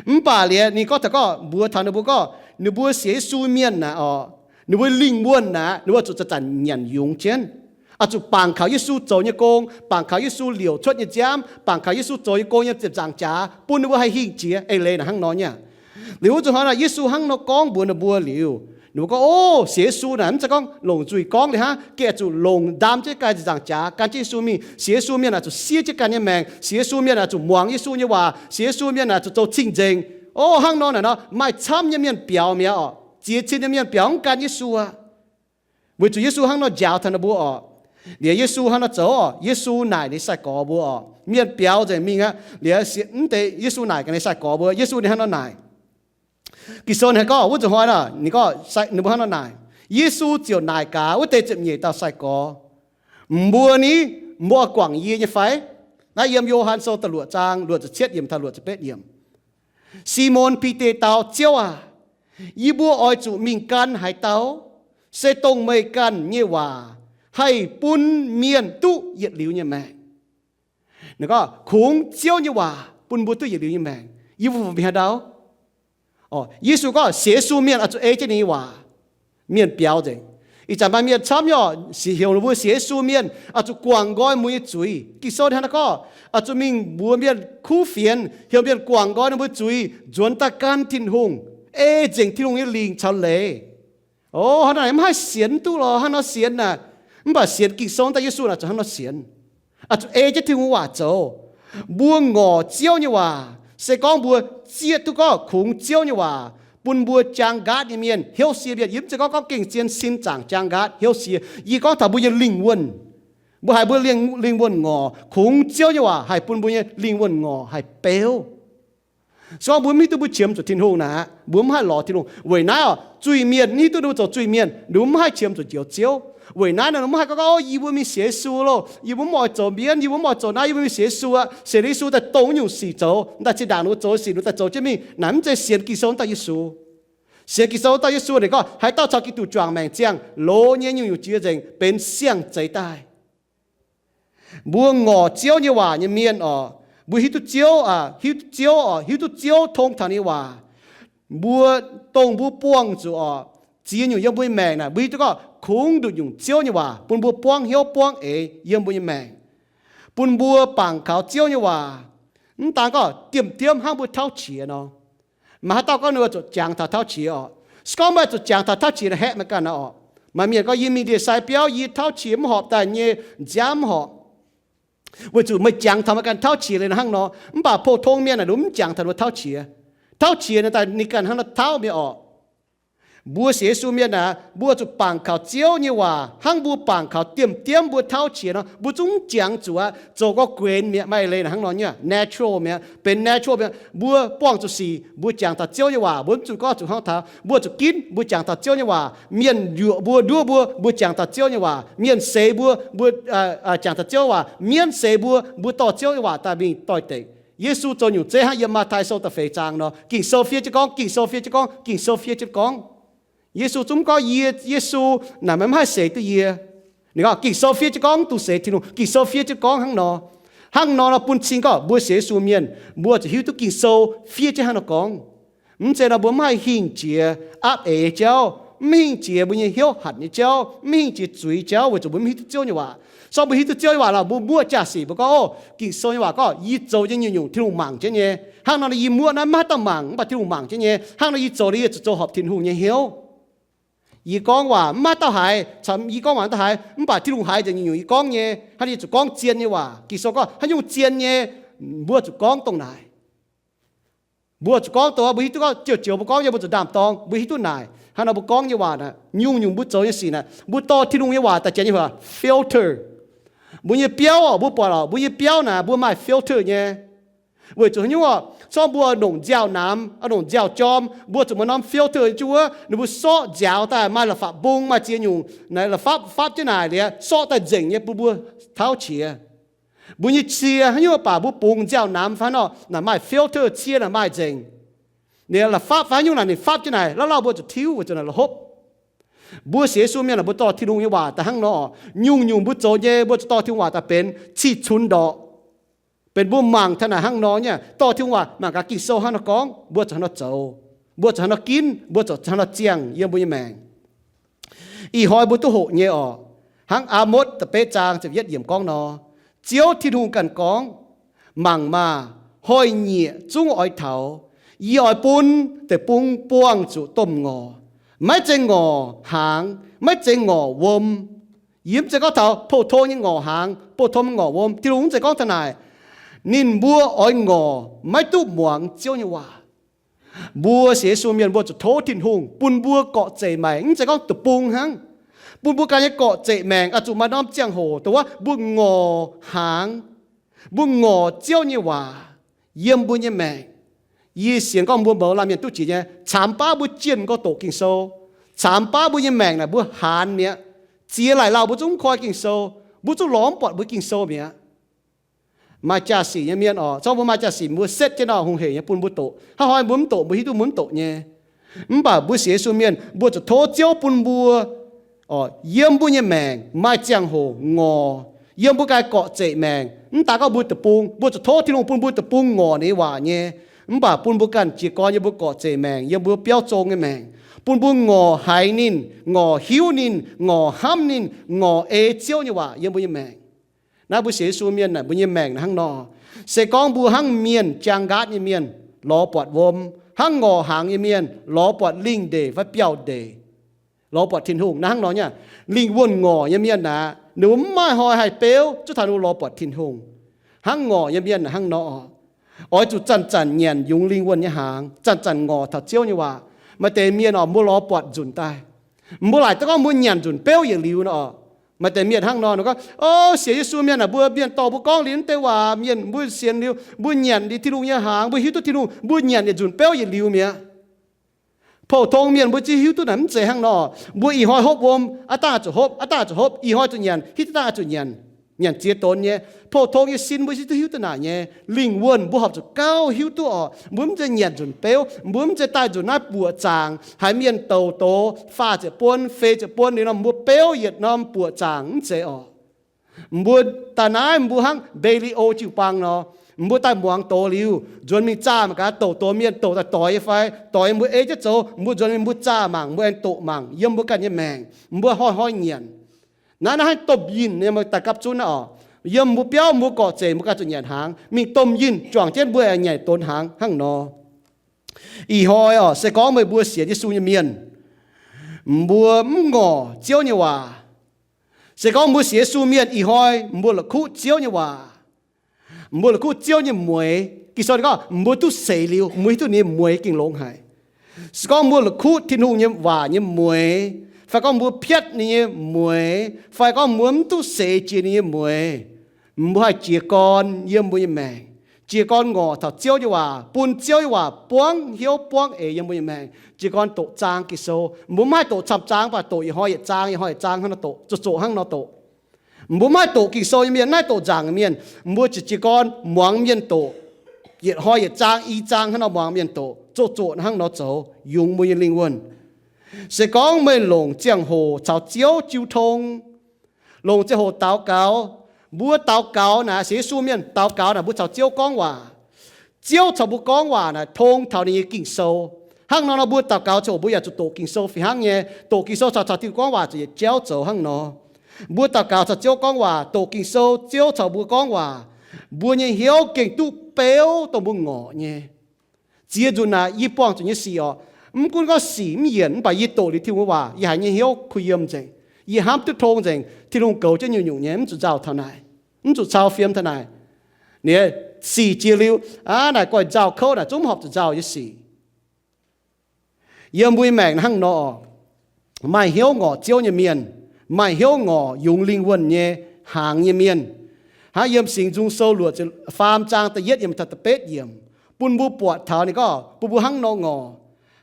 Mv baac liuz ninh gorngv taux gorngv mbuox taux ninh mbuo gorngv, ninh mbuo sienx Yesu mienh naaic orqc, ninh mbuo lingh wuonh naaic ninh mbuo zuqc zanc-zanc nyanc yungz jienv, oix zuqc bangc kaux Yesu zoux nyei gong, bangc kaux Yesu liouc cuotv nyei nziaamv, bangc kaux Yesu zoux nyei gong yiem ziepc nzaangc jaax, bun ninh mbuo haih hingh jiex. Eix leiz naaic hnangv nor nyei. Liuz wuov zuqc hnoi naaic Yesu hnangv nor gorngv mbuox ninh mbuo liuz, ninh mbuo gorngv, o, sienx Yesu naaic mv zeiz gorngv longc nzuih gorngv liuz hnangv, gengh zuqc longc ndaam jienv gan ziepc nzaangc jaax gan jienv Yesu mingh. Sienx Yesu mienh naaic zuqc siev jienv ganh nyei maengc. Sienx Yesu mienh naaic zuqc muangx Yesu nyei waac. Sienx Yesu mienh naaic zuqc zoux cing-nzengc. O, hnangv nor naaic nor maaih camv nyei mienh biaux mi'aqv orqc. Ziex cin nyei mienh biaux mv gan Yesu aqv. Weic zuqc Yesu hnangv nor njaaux taux ninh mbuo orqc. Liuz Yesu hnangv nor zoux orqc, Yesu naaic ninh sai-gorx mbuo orqc, mienh biaux nzengc mingh aqv. Liuz mv deix Yesu naaic gaax ninh sai-gorx mbuo, Yesu ninh hnangv nor naaic. Ging-Sou ninh gorngv wuov zuqc hnoi naaic ninh gorngv ninh mbuo hnangv nor naaic. Yesu ziouc naaic gaax wuov deix ziepc nyeic dauh sai-gorx, mbuo ni, mbuo oix guangc yie nyei fai? Naaiv yiem Yo^han Sou da'luoqc zaang luoqc ziepc cietv yiemc taux luoqc ziepc betv yiemc. Simon Bide dau, Ziouv aac, yie mbuo oix zuqc mingh gan haaix dauh? Se dongh meih ganh nyei waac haih bun mienh duqv yietc liuz nyei maengc. Ninh gorngv kungx Ziouv nyei waac bun mbuo duqv yietc liuz nyei maengc. Yie mbuo mingh haaix ndau? Yesu gorngv sienx Yesu mienh oix zuqc ei jienv ninh nyei waac. Mienh biaux nzengc. Ih zanc maaih mienh camv nyei orqc, heuc ninh mbuo sienx Yesu mienh oix zuqc guangc nqoi mbuo nyei zuiz. Ging-Sou hnangv naaiv gorngv, oix zuqc mingh mbuox mienh kuv fienx, heuc mienh guangc nqoi ninh mbuo zuiz, nzuonx daaih gan Tin-Hungh, ei nzengc Tin-Hungh nyei lingc caux leiz. O, hnangv naaic mv haih sienx duqv lorqc, hnangv nor sienx naaic. Mv baac sienx Ging-Sou daaih Yesu naaic zuqc hnangv nor sienx. Oix zuqc ei jienv Tin-Hungh waac zoux. Mbuo ngorc Ziouv nyei waac, se gorngv mbuo zieqv duqv gorngv kungx Ziouv nyei waac bun mbuo jaang nqaatv nyei mienh, hnyouv sie mienh. Yie mv zeiz gorngv, gorngv gengh zien sin zaangc jaang nqaatv hnyouv sie. Yie gorngv taux mbuo nyei lingh wuonh. Mbuo haiz mbuo lingh, lingh wuonh ngorc, kungx Ziouv nyei waac haih bun mbuo nyei lingh wuonh ngorc haih beuv. Se gorngv mbuo mv hiuv duqv mbuo qiemx zuqc Tin-Hungh naaic, mbuo mv haih lorz Tin-Hungh. Weic naaiv oc, zuiz-mienh mv hiuv duqv ninh mbuo zoux zuiz-mienh, ninh mbuo mv haih qiemx zuqc Njoux Ziouv. Weic naaiv nor, mbuo mv haih gorngv, gorngv, O, yie mbuo mingh sienx Yesu loh, yie mbuo mv oix zoux mbienv, yie mbuo mv oix zoux naaiv, yie mbuo mingh sienx Yesu aqv. Sienx liuz Yesu daaih dongh wuov nyungc sic zoux, daaih zinh ndaangc ninh mbuo zoux nyei sic ninh mbuo daaih zoux jienv mingh. Naaic mv zeiz sienx Ging-Sou daaih Yesu. Sienx Ging-Sou daaih Yesu ninh gorngv, haaix dauh caux Giduc juangc maengc ziangh, loz nyei nyungc-nyungc jiex nzengc, benx siang-zeix daaih. Mbuo ngorc Ziouv nyei waac nyei mienh oc, mbuo hiuv duqv Ziouv, hiuv duqv Ziouv oc, hiuv duqv Ziouv tong taux ninh nyei waac. Mbuo, dongh mbuo buangh zuqc oc, ziex nyungc yiem mbuo nyei maengc naaic, mbuo hiuv duqv gorngv kungx nduqc nyungc Ziouv nyei waac bun mbuo buangv hnyouv buangv eix yiem mbuo nyei maengc, bun mbuo bangc kaux Ziouv nyei waac. Mv daan gorngv diemv-diemv hnangv mbuo tauv qiex nor. Maaih haaix dauh gorngv ninh oix zuqc jangx taux tauv qiex oc? Se gorngv meih zuqc jangx taux tauv qiex naaic, haeqv meih ganh oc. Maaih mienh gorngv, Yie mingh ndie-sai biauv, yie tauv qiex mv horpc, daaih nyei nziaamv mv horpc. Weic zuqc meih jangx taux meih ganh tauv qiex liuz hnangv nor. Mv baac pou-tong mienh naaic, ninh mbuo mv jangx taux ninh mbuo tauv qiex. Tauv qiex ninh daaih ninh ganh hnangv nor tauv mi'aqv oc. Mbuo sienx Yesu mienh aeqv, mbuo zuqc bangc kaux Ziouv nyei waac hnangv mbuo bangc kaux diemv-diemv mbuo tauv qiex nor. Mbuo zungv jangx zuqc aqv, zoux gorngv guenx mi'aqv, maaih leiz hnangv nor nyei natural mi'aqv, benx natural mi'aqv. Mbuo buangh zuqc sic, mbuo jangx taux Ziouv nyei waac, mbuo mv zuqc gorngv zuqc hnangv taux. Mbuo zuqc ginv, mbuo jangx taux Ziouv nyei waac. Mienh yuoqc mbuo, nduov mbuo, mbuo jangx taux Ziouv nyei waac. Mienh seix mbuo, mbuo jangx taux Ziouv nyei waac. Mienv seix mbuo, mbuo dorh Ziouv nyei waac daaih mingh doix-dekc. Yesu zoux nyungc zeiv hnangv yiem Matv^tai Sou da'feix zaang nor, Ging-Sou fiev jienv gorngv, Ging-Sou fiev jienv gorngv, Ging-Sou fiev jienv gorngv. Yesu zungv gorngv, Yie, Yesu naaic, maiv haih seix duqv yie. Ninh gorngv, Ging-Sou fiev jienv gorngv, mv dungx seix Tin-Hungh. Ging-Sou fiev jienv gorngv hnangv nor. Hnangv nor nor bun cing gorngv mbuo sienx Yesu mienh, mbuo zuqc hiuv duqv Ging-Sou fiev jienv hnangv nor gorngv. Mv zeiz nor mbuo mv haih hingh jiex aapv eix nyei jauv, mv hingh jiex mbuo nyei hnyouv hatc nyei jauv, mv hingh jiex zuiz jauv, weic zuqc mbuo mv hiuv duqv Ziouv nyei waac. Sorng mbuo hiuv duqv Ziouv nyei waac lorqc, mbuo muoqv jaa-sic mbuo gorngv, Ov, Ging-Sou nyei waac gorngv, Yie zoux nyei nyungc-nyungc Tin-Hungh mangc jienv nyei. Hnangv nor yie muoqv naaiv mv haih dauh mangc, mv baac Tin-Hungh mangc jienv nyei. Hnangv nor yie zoux liuz yie zuqc zoux horpc Tin-Hungh nyei hnyouv. Yie gorngv waac mv haih dauh haiz, yie gorngv waac mv dauh haiz, mv baac Tin-Hungh haiz nzengc nyungc-nyungc yie gorngv nyei. Hnangv nor yie zuqc gorngv zien nyei waac. Ging-Sou gorngv haaix nyungc zien nyei, mbuo zuqc gorngv dongh naaic. Mbuo zuqc gorngv dongh mbuo hiuv duqv gorngv joux-joux mbuo gorngv nyei, mbuo zuqc ndaam-dorng mbuo hiuv duqv naaic. Hnangv nor mbuo gorngv nyei waac naaic, nyungc-nyungc mbuo zoux nyei sic naaic, mbuo dorh Tin-Hungh nyei waac daaih janx nyei waac filter. Mbuo nyei biauv oc, mbuo buatc oc, mbuo nyei biauv naaic mbuo maaih filter nyei. Weic zuqc haaix nyungc oc? Sorng mbuo nongc nziaaux-namx, nongc nziaaux-jorm, mbuo zuqc maaih norm filter nyei juov, ninh mbuo sorqv nziaaux daaih maaih la'fapv mbung, maaih ziex nyungc, naaiv la'fapv fapv jienv naaic liuz, sorqv daaih nzengc nyei bun mbuo tauv qiex. Mbuo nyei cie haaix nyungc baac mbuo bungx nziaaux-namx fai nor, naaic maaih filter, cie naaic maaih nzengc. Ninh la'fapv fai haaix nyungc naaic ninh fapv jienv naaic, lauh lauh mbuo zuqc tiuv weic zuqc naaic la'hopv. Mbuo sienx Yesu mienh naaic mbuo dorh Tin-Hungh nyei waac daaih hnangv nor, nyungc-nyungc mbuo zoux nyei mbuo zuqc dorh Tin-Hungh waac daaih benx cih cunx ndorqc. Benx mbuo mangc taux naaic hnangv nor nyei, dorh Tin-Hungh waac mangc gaax Ging-Sou hnangv nor gorngv, mbuo zuqc hnangv nor zoux, mbuo zuqc hnangv nor ginv, mbuo zuqc hnangv nor ziangh yiem mbuo nyei maengc. Ih hnoi mbuo duqv hoqc nyei oc. Hnangv Aa^motv da'betv zaang ziepc yietv yiemc gorngv nor, Ziouv Tin-Hungh ganh gorngv, Mangc maah! Hnoi-nyieqc zungv oix taux. Yie oix bun deic-bung buangh zuqc domh ngorc, maiv zeiz ngorc hnaangx, maiv zeiz ngorc wuom. Yie mv zeiz gorngv taux pou-tong nyei ngorc hnaangx, pou-tong nyei ngorc wuom. Tin-Hungh mv zeiz gorngv taux naaic. Ninh mbuo oix ngorc maiv duqv muangx Ziouv nyei waac. Mbuo sienx Yesu mienh mbuo zuqc tov Tin-Hungh bun mbuo gorqv-zeqc maengc, mv zeiz gorngv deic-bung hnangv. Bun mbuo ganh nyei gorqv-zeqc maengc oix zuqc maaih norm ziangh hoc dongh wuov mbuo ngorc hnaangx, mbuo ngorc Ziouv nyei waac yiem mbuo nyei maengc. Yie sienx gorngv mbuo mouz laanh mienh duqv jiex nyei, caamx baav mbuo jienh gorx doqc Ging-Sou, caamx baav mbuo nyei maengc naaic mbuo haanz mi'aqv. Ziex laaic lauh mbuo zungv mv koi Ging-Sou, mbuo zungv lorz mv buatc mbuo Ging-Sou mi'aqv. Maaih jaa-sic nyei mienh oc, zorqv mbuo maaih jaa-sic mbuo setv jienv nor hungh heic nyei bun mbuo doqc. Hnangv hnoi mbuo mv doqc, mbuo hiuv duqv mbuo mv doqc nyei. Mv baac mbuo sienx Yesu mienh, mbuo zuqc tov Ziouv bun mbuo, yiem mbuo nyei maengc maaih ziangh hoc ngorc, yiem mbuo ganh gorqv-zeqc maengc. Mv daaih gorngv mbuo deic-bung, mbuo zuqc tov Tin-Hungh bun mbuo deic-bung ngorc ninh nyei waac nyei. Mv baac bun mbuo ganh jiez gorn yiem mbuo gorqv-zeqc maengc, yiem mbuo biauv zong nyei maengc, bun mbuo ngorc haiz ninh, ngorc hiuv ninh, ngorc hnamv ninh, ngorc ei Ziouv nyei waac yiem mbuo nyei maengc. Naaiv mbuo sienx Yesu mienh naaic, mbuo nyei maengc hnangv nor. Se gorngv mbuo hnangv mienh jaang nqaatv nyei mienh lorz buatc wuom, hnangv ngorc hnaangx nyei mienh lorz buatc lingh ndeic fai biauv ndeic, lorz buatc Tin-Hungh naaiv hnangv nor nyei. Lingh wuonh ngorc nyei mienh aeqv, ninh mbuo mv maaih hnoi haih beuv zuqc taux ninh mbuo lorz buatc Tin-Hungh. Hnangv ngorc nyei mienh hnangv nor, oix zuqc zanc-zanc nyanc yungz lingh wuonh nyei hnaangx, zanc-zanc ngorc taux Ziouv nyei waac. Maaih deix mienh oc, mbuo lorz buatc nzunc daaih, mbuo laaic duqv gorngv mbuo nyanc nzunc beuv yietc liuz nor oc. Maaih deix mienh hnangv nor, ninh gorngv, O, sienx Yesu mienh aah, mbuo mienh dorh mbuo gorngv liuz naaiv deix waac, mienh mbuo sienx liuz, mbuo nyanc liuz Tin-Hungh nyei hnaangx, mbuo hiuv duqv Tin-Hungh, mbuo nyanc yietc nzunc beuv yietc liuz mi'aqv. Pou-tong mienh mbuo zungv hiuv duqv naaic mv zeiz hnangv nor. Mbuo ih hnoi hopv wuom, aav dangh zuqc hopv, aav dangh zuqc hopv, ih hnoi zuqc nyanc, hitv dangh zuqc nyanc, nyanc ziex donx nyei. Pou-tong nyei sin mbuo zungv hiuv duqv naaic nyei. Lingh wuonh mbuo horpc zuqc gauh hiuv duqv oc. Mbuo mv zeiz nyanc nzunc beuv, mbuo mv zeiz daaih nzunc naaiv buoqc zaangc haiz mienh douc doz faah ziepc buonv, feix ziepc buonv liuz nor mbuo beuv yietc norm buoqc zaangc, mv zeiz oc. Mbuo daaih naaiv mbuo hnangv Mbe^li^o jiu-baang nor, mbuo daaih muangx doz liuz, nzuonx mingh zaah mangc gaax douc doz mienh douc daaih doix nyei fai, doix mbuo ei jienv zoux, mbuo nzuonx mingh mbuo zaah mangc, mbuo aengx doqc mangc yiem mbuo ganh nyei maengc, mbuo hnoi-hnoi nyanc. Naaiv naaiv hnangv domh yinh nyei, daaih gapv zunv naaiv oc. Yiem mbuo biauv mbuo gorqv-zeqc mbuo ganh zuqc nyanc hnaangx, mingh domh yinh juangc jienv mbuo aengx nyanc donx hnaangx hnangv nor. Ih hnoi oc, se gorngv meih mbuo sienx Yesu nyei mienh, mbuo mv ngorc Ziouv nyei waac, se gorngv mbuo sienx Yesu mienh ih hnoi mbuo la'kuqv Ziouv nyei waac, mbuo la'kuqv Ziouv nyei mueix, Ging-Sou gorngv mbuo duqv seix liuz, mbuo hiuv duqv ninh nyei mueix gengh longx haic. Se gorngv mbuo la'kuqv Tin-Hungh nyei waac nyei mueix, fai gorngv mbuo piatv ninh nyei mueix, fai gorngv mbuo mv duqv seix jiex ninh nyei mueix, mbuo haih jiez gorn yiem mbuo nyei maengc, jiez gorn ngorc taux Ziouv nyei waac, bun Ziouv nyei waac buangv hnyouv buangv eix yiem mbuo nyei maengc, jiez gorn doqc zaang Ging-Sou. Mbuo mv haih doqc camv zaang, mv baac doqc yietc hnoi yietc zaang, yietc hnoi yietc zaang hnangv nor doqc, zoqc zoqc hnangv nor doqc. Mbuo mv haih doqc Ging-Sou nyei mienh, mv haih doqc nzaangc mienh, mbuo ziouc jiez gorn muangx mienh doqc, yietc hnoi yietc zaang, i zaang hnangv nor muangx mienh doqc, zoqc zoqc hnangv nor zoux, yungz mbuo nyei lingh wuonh. Se gorngv meih longc ziangh hoc caux Ziouv jiu tong, longc ziangh hoc daux gaux, mbuo daux gaux naaic, sienx Yesu mienh daux gaux naaic, mbuo caux Ziouv gorngv waac. Ziouv caux mbuo gorngv waac naaic tong taux ninh nyei Ging-Sou. Hnangv nor nor mbuo daux gaux ziangh hoc mbuo yaac zuqc doqc Ging-Sou fih hnangv nyei. Doqc Ging-Sou caux, caux Tin-Hungh gorngv waac ziouc yietc jauv zoux hnangv nor. Mbuo daux gaux caux Ziouv gorngv waac, doqc Ging-Sou, Ziouv caux mbuo gorngv waac, mbuo nyei hnyouv gengh duqv beuv dongh mbuo ngorc nyei. Ziex nzunc naaic yie buangh zuqc nyei sic oc, mv gunv gorngv sic mv yienc, mv baac yie doqc liuz Tin-Hungh nyei waac, yie haiz nyei hnyouv kuh yiem nzengc. Yie hnamv duqv tong nzengc, Tin-Hungh goux jienv nyungc-nyungc nyei, mv zuqc nzauh taux naaic, mv zuqc cau fiem taux naaic. Ninh sic jiex liuz, aav, naaic goiv nzauh kouv naaic zungv mv horpc zuqc nzauh nyei sic. Yiem mbuo nyei maengc hnangv nor, maaih hnyouv ngorc Ziouv nyei mienh, maaih hnyouv ngorc yungz lingh wuonh nyei hnaangx nyei mienh. Hnangv yiem Singx Nzung Sou luoqc ziepc faam zaang da'yietv yiemc taux da'betv yiemc, bun mbuo buatc taux ninh gorngv bun mbuo hnangv nor ngorc.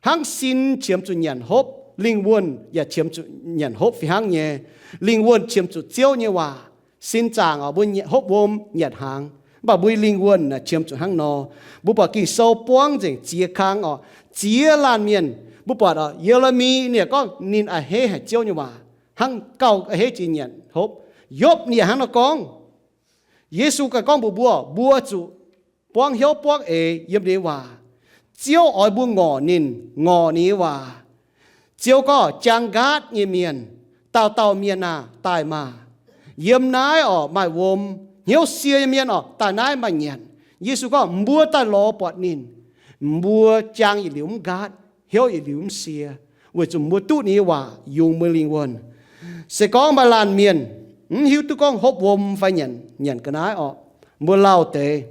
Hnangv sin qiemx zuqc nyanc hopv, lingh wuonh yaac qiemx zuqc nyanc hopv fih hnangv nyei. Lingh wuonh qiemx zuqc Ziouv nyei waac. Sin zaangc oc, mbuo hopv wuom nyanc hnaangx, mv baac mbuo nyei lingh wuonh naaic qiemx zuqc hnangv nor. Mbuo buatc Ging-Sou buangv nzengc ziex kang oc, ziex laanh mienh. Mbuo buatc oc, Ye^le^mi ninh gorngv ninh a'hneiv haic Ziouv nyei waac, hnangv gauh a'hneiv jiex nyanc hopv. Yopv ninh yaac hnangv nor gorngv. Yesu ganh gorngv mbuox mbuo, mbuo zuqc buangv hnyouv buangv eix yiem ninh nyei waac. Ziouv oix mbuo ngorc ninh, ngorc ninh nyei waac. Ziouv gorngv, jang nqaatv nyei mienh, dauh dauh mienh aah! Daaih maah! Yiem naaiv oc, maaih wuom. Hnyouv sie nyei mienh oc, daaih naaiv maaih nyanc. Yesu gorngv, mbuo daaih lorz buatc ninh, mbuo jang yietc liuz mv nqaatv, hnyouv yietc liuz mv sie, weic zuqc mbuo duqv ninh nyei waac yungz mbuo lingh wuonh. Se gorngv maaih laanh mienh mv hiuv duqv gorngv hopv wuom fai nyanc, nyanc ga'naaiv oc, mbuo lauh deix,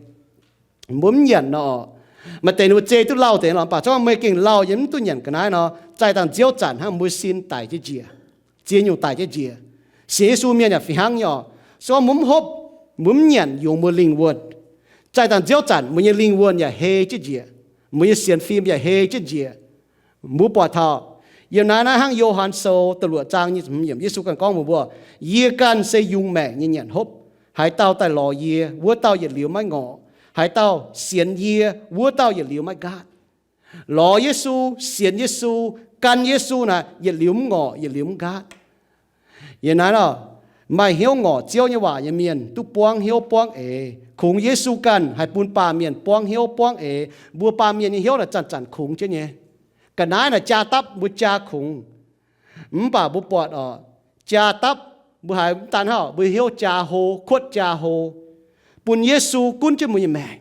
mbuo mv nyanc nor oc, maaih deix ninh mbuo zei duqv lauh deix lorqc, mv baac se gorngv meih gengh lauh nyei mv duqv nyanc ga'naaiv nor, zaih dangh nziouv zanc hnangv mbuo sin daic jienv njiec, ziex nyungc daic jienv njiec. Sienx Yesu mienh yaac fih hnangv nyei oc. Se gorngv mbuo mv hopv, mbuo mv nyanc yungz mbuo lingh wuonh, zaih dangh nziouv zanc mbuo nyei lingh wuonh yaac hei jienv njiec, mbuo nyei sienx fim yaac hei jienv njiec. Mbuo buatc taux yiem naaiv, naaiv hnangv Yo^han Sou da'luoqc zaang nyic ziepc hmz yiemc, Yesu ganh gorngv mbuox mbuo, yie ganh se yungz maengc nyei nyanc hopv. Haaix dauh daaih lorz yie, wuov dauh yietc liuz maiv ngorc. Haaix dauh sienx yie, wuov dauh yietc liuz maiv nqaatv. Lorz Yesu, sienx Yesu, gan Yesu naaic, yietc liuz mv ngorc, yietc liuz mv nqaatv. Yiem naaiv nor, maaih hnyouv ngorc Ziouv nyei waac nyei mienh duqv buangv hnyouv buangv eix. Kungx Yesu ganh haih bun baamh mienh buangv hnyouv buangv eix. Mbuo baamh mienh nyei hnyouv naaic zanc-zanc kungx jienv nyei. Ga'naaiv naaic jaa dapv mbuo jaa kungx. Mv baac mbuo buatc oc, jaa dapv mbuo haiz mv daan hnangv, mbuo hnyouv jaa hlo, kuotv jaa hlo. Bun Yesu gunv jienv mbuo nyei maengc.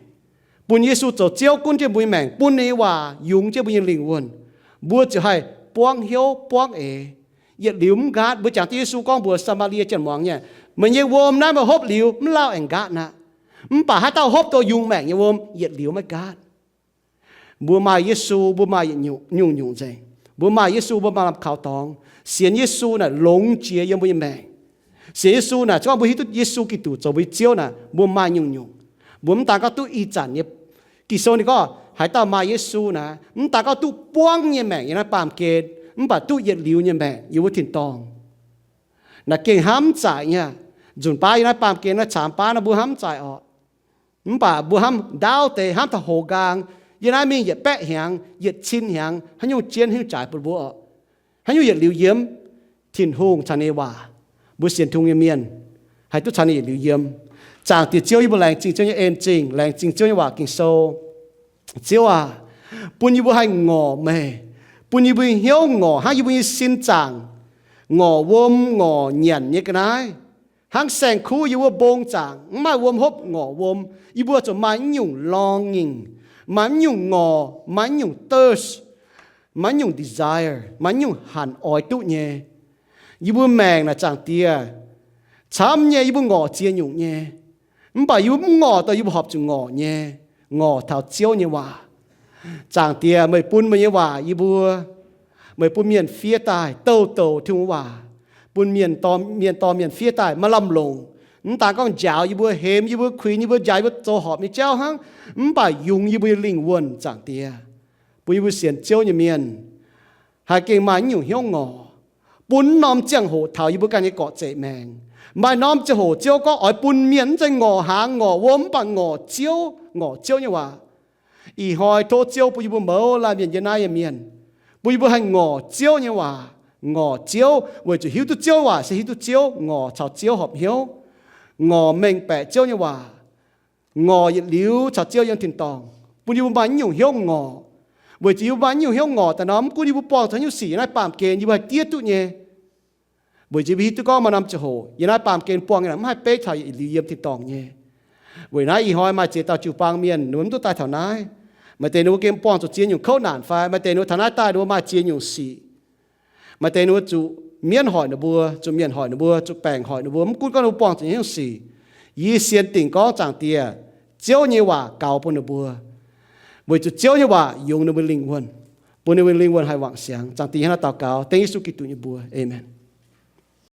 Bun Yesu zoux Ziouv gunv jienv mbuo nyei maengc, bun ninh nyei waac yungz jienv mbuo nyei lingh wuonh, mbuo ziouc haih buangv hnyouv buangv eix, yietc liuz mv nqaatv. Mbuo jangx duqv Yesu gorngv mbuox Saa^maa^lie Janx-muangz nyei, meih nyei wuom naaiv meih hopv liuz mv lauh aengx nqaatv aqv. Mv baac haaix dauh hopv duqv yungz maengc nyei wuom, yietc liuz maiv nqaatv. Mbuo maaih Yesu, mbuo maaih yietc nyungc, nyungc-nyungc nzengc. Mbuo maaih Yesu, mbuo maaih lamh kaux dorngx. Sienx Yesu naaic longx jiex yiem mbuo nyei maengc. Sienx Yesu naaic, se gorngv mbuo hiuv duqv Yesu Giduc zoux mbuo nyei Ziouv naaic, mbuo maaih nyungc-nyungc. Mbuo mv daan gorngv duqv ih zanc nyei. Ging-Sou ninh gorngv, haaix dauh maaih Yesu naaic, mv daan gorngv duqv buangv nyei maengc yiem naaiv baamh gen, mv baac duqv yietc liuz nyei maengc yiem wuov tin-dorngh. Naaic gengh hnamv zaaic nyei. Nzunc baav yiem naaiv baamh gen naaiv caamx baav naaiv mbuo hnamv zaaic oc. Mv baac mbuo hnamv ndaauv deix, hnamv taux hoz nqaang, yiem naaiv mingh yietc baeqv hnyangx, yietc cin hnyangx, haaix nyungc jienv, haaix nyungc jaaix bun mbuo oc? Haaix nyungc yietc liuz yiem? Tin-Hungh caux ninh nyei waac. Mbuo sienx Tin-Hungh nyei mienh haih duqv caux ninh yietc liuz yiem. Zaangc Diex Ziouv, yie mbuo laengz zingh Ziouv nyei en-zingh, laengz zingh Ziouv nyei waac Ging-Sou. Ziouv aac, bun yie mbuo haih ngorc meih, bun yie mbuo nyei hnyouv ngorc hnangv yie mbuo nyei sin zaangc ngorc wuom ngorc nyanc nyei ga'naaiv. Hnangv saeng-kuv yiem wuov mbong zaangc mv maaih wuom hopv ngorc wuom, yie mbuo zuqc maaih mv nyungc longing, maaih mv nyungc ngorc, maaih mv nyungc thirst, maaih mv nyungc desire, maaih mv nyungc hanc oix duqv nyei. Yie mbuo maengc naaic Zaangc Diex, camv nyei yie mbuo ngorc ziex nyungc nyei, mv baac yie mbuo mv ngorc dongh yie mbuo horpc zuqc ngorc nyei, ngorc taux Ziouv nyei waac. Zaangc Diex, meih bun meih nyei waac yie mbuo, meih bun mienh fiev daaih douh douc Tin-Hungh waac, bun mienh dorh mienh fiev daaih maaih lamh longc. Mv daan gorngv njaaux yie mbuo, hemx yie mbuo, kuinx yie mbuo, njaaux yie mbuo zoux horpc nyei jauv hnangv, mv baac yungz yie mbuo nyei lingh wuonh, Zaangc Diex, bun yie mbuo sienx Ziouv nyei mienh haih gengh maaih naaiv nyungc hnyouv ngorc, bun norm ziangh hoc taux yie mbuo ganh nyei gorqv-zeqc maengc. Maaih norm ziangh hoc Ziouv gorngv oix bun mienh mv zeiz ngorc hnaangx ngorc wuom, mv baac ngorc Ziouv, ngorc Ziouv nyei waac. Ih hnoi tov Ziouv bun yie mbuo mouz laanh mienh yiem naaiv nyei mienh, bun yie mbuo haih ngorc Ziouv nyei waac, ngorc Ziouv weic zuqc hiuv duqv Ziouv nyei waac se hiuv duqv Ziouv, ngorc caux Ziouv horpc hnyouv, ngorc mengh baeqc Ziouv nyei waac, ngorc yietc liuz caux Ziouv yiem tin-dorngh, bun yie mbuo maaih naaiv nyungc hnyouv ngorc. Weic zuqc yie mbuo maaih naaiv nyungc hnyouv ngorc daaih nor, mv gunv yie mbuo buangh zuqc haaix nyungc sic yiem naaiv baamh gen, yie mbuo haih diev duqv nyei. Weic zuqc yie mbuo hiuv duqv gorngv maaih norm ziangh hoc yiem naaiv baamh gen buangh nyei mv haih beiv taux yietc liuz yiem tin-dorngh nyei. Weic naaiv ih hnoi maaih ziex dauh jiu-baang mienh ninh mbuo mv duqv daaih taux naaiv. Maaih deix ninh mbuo gengh buangh zuqc ziex nyungc kouv naanc fai maaih deix ninh mbuo taux naaiv daaih ninh mbuo maaih ziex nyungc sic. Maaih deix ninh mbuo zuqc mienv hoic ninh mbuo, zuqc mienh hoic ninh mbuo, zuqc baengc hoic ninh mbuo, mv gunv gorngv ninh mbuo buangh zuqc nyungc sic, yie sienx dingc gorngv Zaangc Diex, Ziouv nyei waac gaux bun ninh mbuo, weic zuqc Ziouv nyei waac yungz ninh mbuo lingh wuonh, bun ninh mbuo lingh wuonh haih wangc siangx. Zaangc Diex, yie hnangv naaiv daux gaux dengv Yesu Giduc nyei mbuox, aamen.